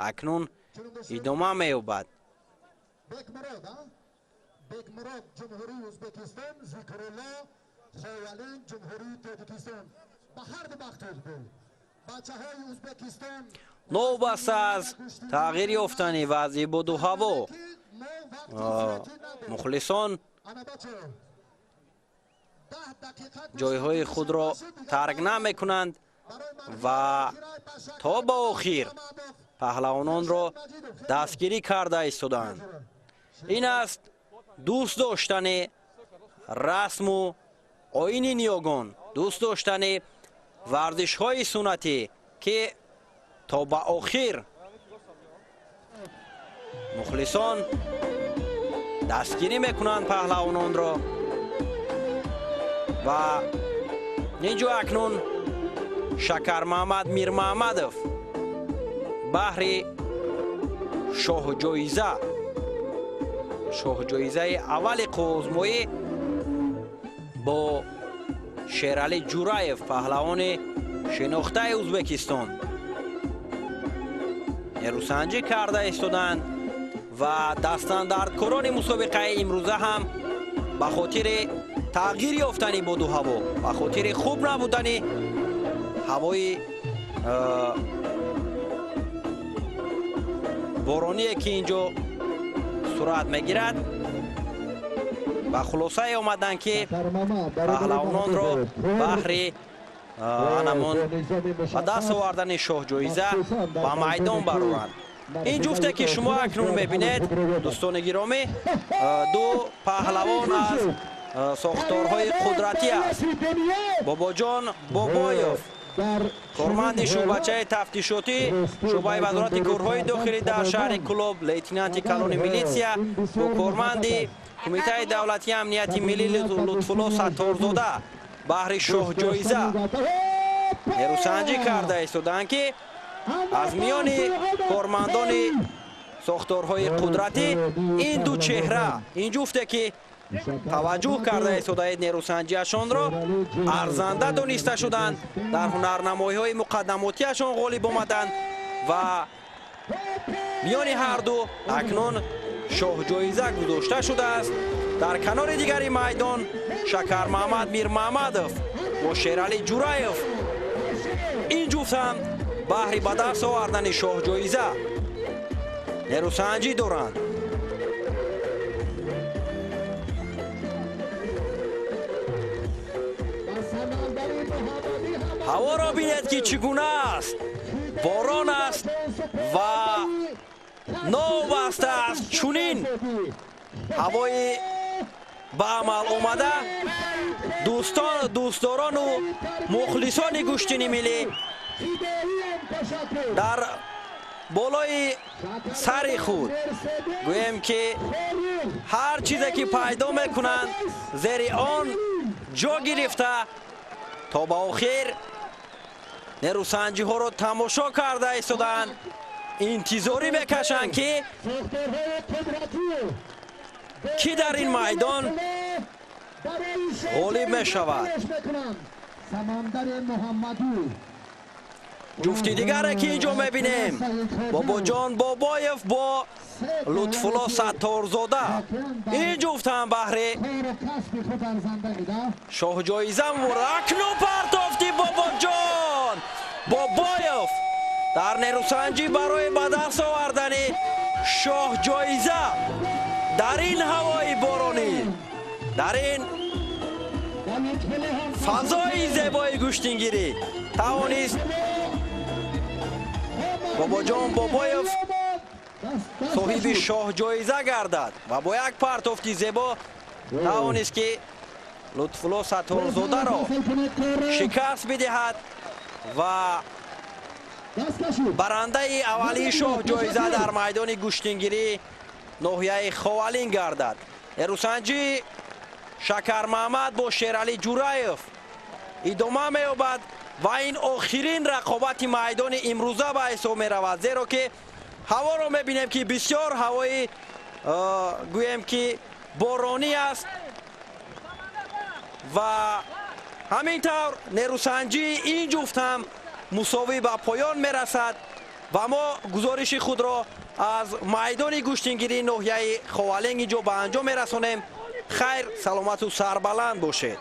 акнун идома меёбад. Бекмурод ҷумҳурии Ӯзбекистон, Зикрулло Ховалинг ҷумҳурии Тоҷикистон. Ба ҳар ду бахт иқбол. Бачаҳои Ӯзбекистон новобаста аз тағйир ёфтани вазъи боду ҳаво мухлисон ҷойҳои худро тарк намекунанд ва то ба охир паҳлавононро дастгирӣ карда истоданд. Ин аст дӯст доштани расму оини ниёгон, дӯст доштани варзишҳои суннатӣ, ки то ба охир мухлисон дастгирӣ мекунанд паҳлавононро. Ва инҷо акнун Шакармаҳмад Мирмаҳмадов баҳри шоҳҷоиза шоҳҷоизаи аввали қувваозмоӣ бо Шералӣ Ҷураев, паҳлавони шинохтаи Ӯзбекистон, нерӯсанҷӣ карда истоданд ва дастандардкорони мусобиқаи имрӯза ҳам ба хотири тағйир ёфтани боду ҳаво, ба хотири хуб набудани ҳавои бороние ки инҷо сурат мегирад, ба хулосае омаданд ки паҳлавононро баҳри анамон ба даст овардани шоҳҷоиза ба майдон бароранд. Ин ҷуфте ки шумо акнун мебинед, дӯстони гиромӣ, ду паҳлавон аз сохторҳои қудратӣ аст. Бобоҷон Бобоев, корманди шӯъбачаи тафтишотӣ шӯъбаи вазорати корҳои дохилӣ дар шаҳри Кӯлоб, лейтенанти калони милитсия, бо корманди кумитаи давлатии амнияти миллӣ Лутфулло Сатторзода баҳри шоҳҷоиза нерӯсанҷӣ карда истоданд, ки аз миёни кормандони сохторҳои қудратӣ ин ду чеҳра, ин ҷуфте ки таваҷҷӯҳ карда истодаед нерӯсанҷиашонро арзанда дониста шуданд, дар ҳунарнамоиҳои муқаддамотиашон ғолиб омаданд ва миёни ҳарду акнун шоҳҷоиза гузошта шудааст. Дар канори дигари майдон Шакармаҳмад Мирмаҳмадов бо Шералӣ Ҷураев, ин ҷуфт ҳам баҳри ба даст овардани шоҳҷоиза нерӯсанҷӣ доранд. Ҳаворо бинед ки чӣ гуна аст, борон аст ва новобаста аст чунин ҳавои ба амал омада, дӯстдорону мухлисони гӯштини миллӣ дар болои сари худ гӯем ки ҳар чизе ки пайдо мекунанд зери он ҷо гирифта то ба охир нерӯсанҷиҳоро тамошо карда истодаанд, интизорӣ мекашанд ки кӣ дар ин майдон ғолиб мешавад. Ҷуфти дигаре ки инҷо мебинем, Бобоҷон Бобоев бо Лутфулло Сатторзода, ин ҷуфт ҳам баҳри шоҳҷоиза муборад. Акнун партофти Бобоҷон Бобоев дар нерӯсанҷӣ барои ба даст овардани шоҳҷоиза дар ин ҳавои боронӣ, дар ин фазои зебои гӯштингирӣ тавонист Бобоҷон Бобоев соҳиби шоҳҷоиза гардад ва бо як партофти зебо тавонист ки Лутфулло Сатторзодаро шикаст бидиҳад ва барандаи аввалии шоҳҷоиза дар майдони гӯштингирӣ ноҳияи Ховалинг гардад. Нерӯсанҷӣ Шакармаҳмад бо Шералӣ Ҷураев идома меёбад ва ин охирин рақобати майдони имрӯза ба ҳисоб меравад, зеро ки ҳаворо мебинем ки бисёр ҳавои гӯем ки боронӣ аст ва ҳамин тавр нерӯсанҷии ин ҷуфт ҳам мусовӣ ба поён мерасад ва мо гузориши худро аз майдони гӯштингирии ноҳияи Ховалинг инҷо ба анҷом мерасонем. Хайр, саломату сарбаланд бошед.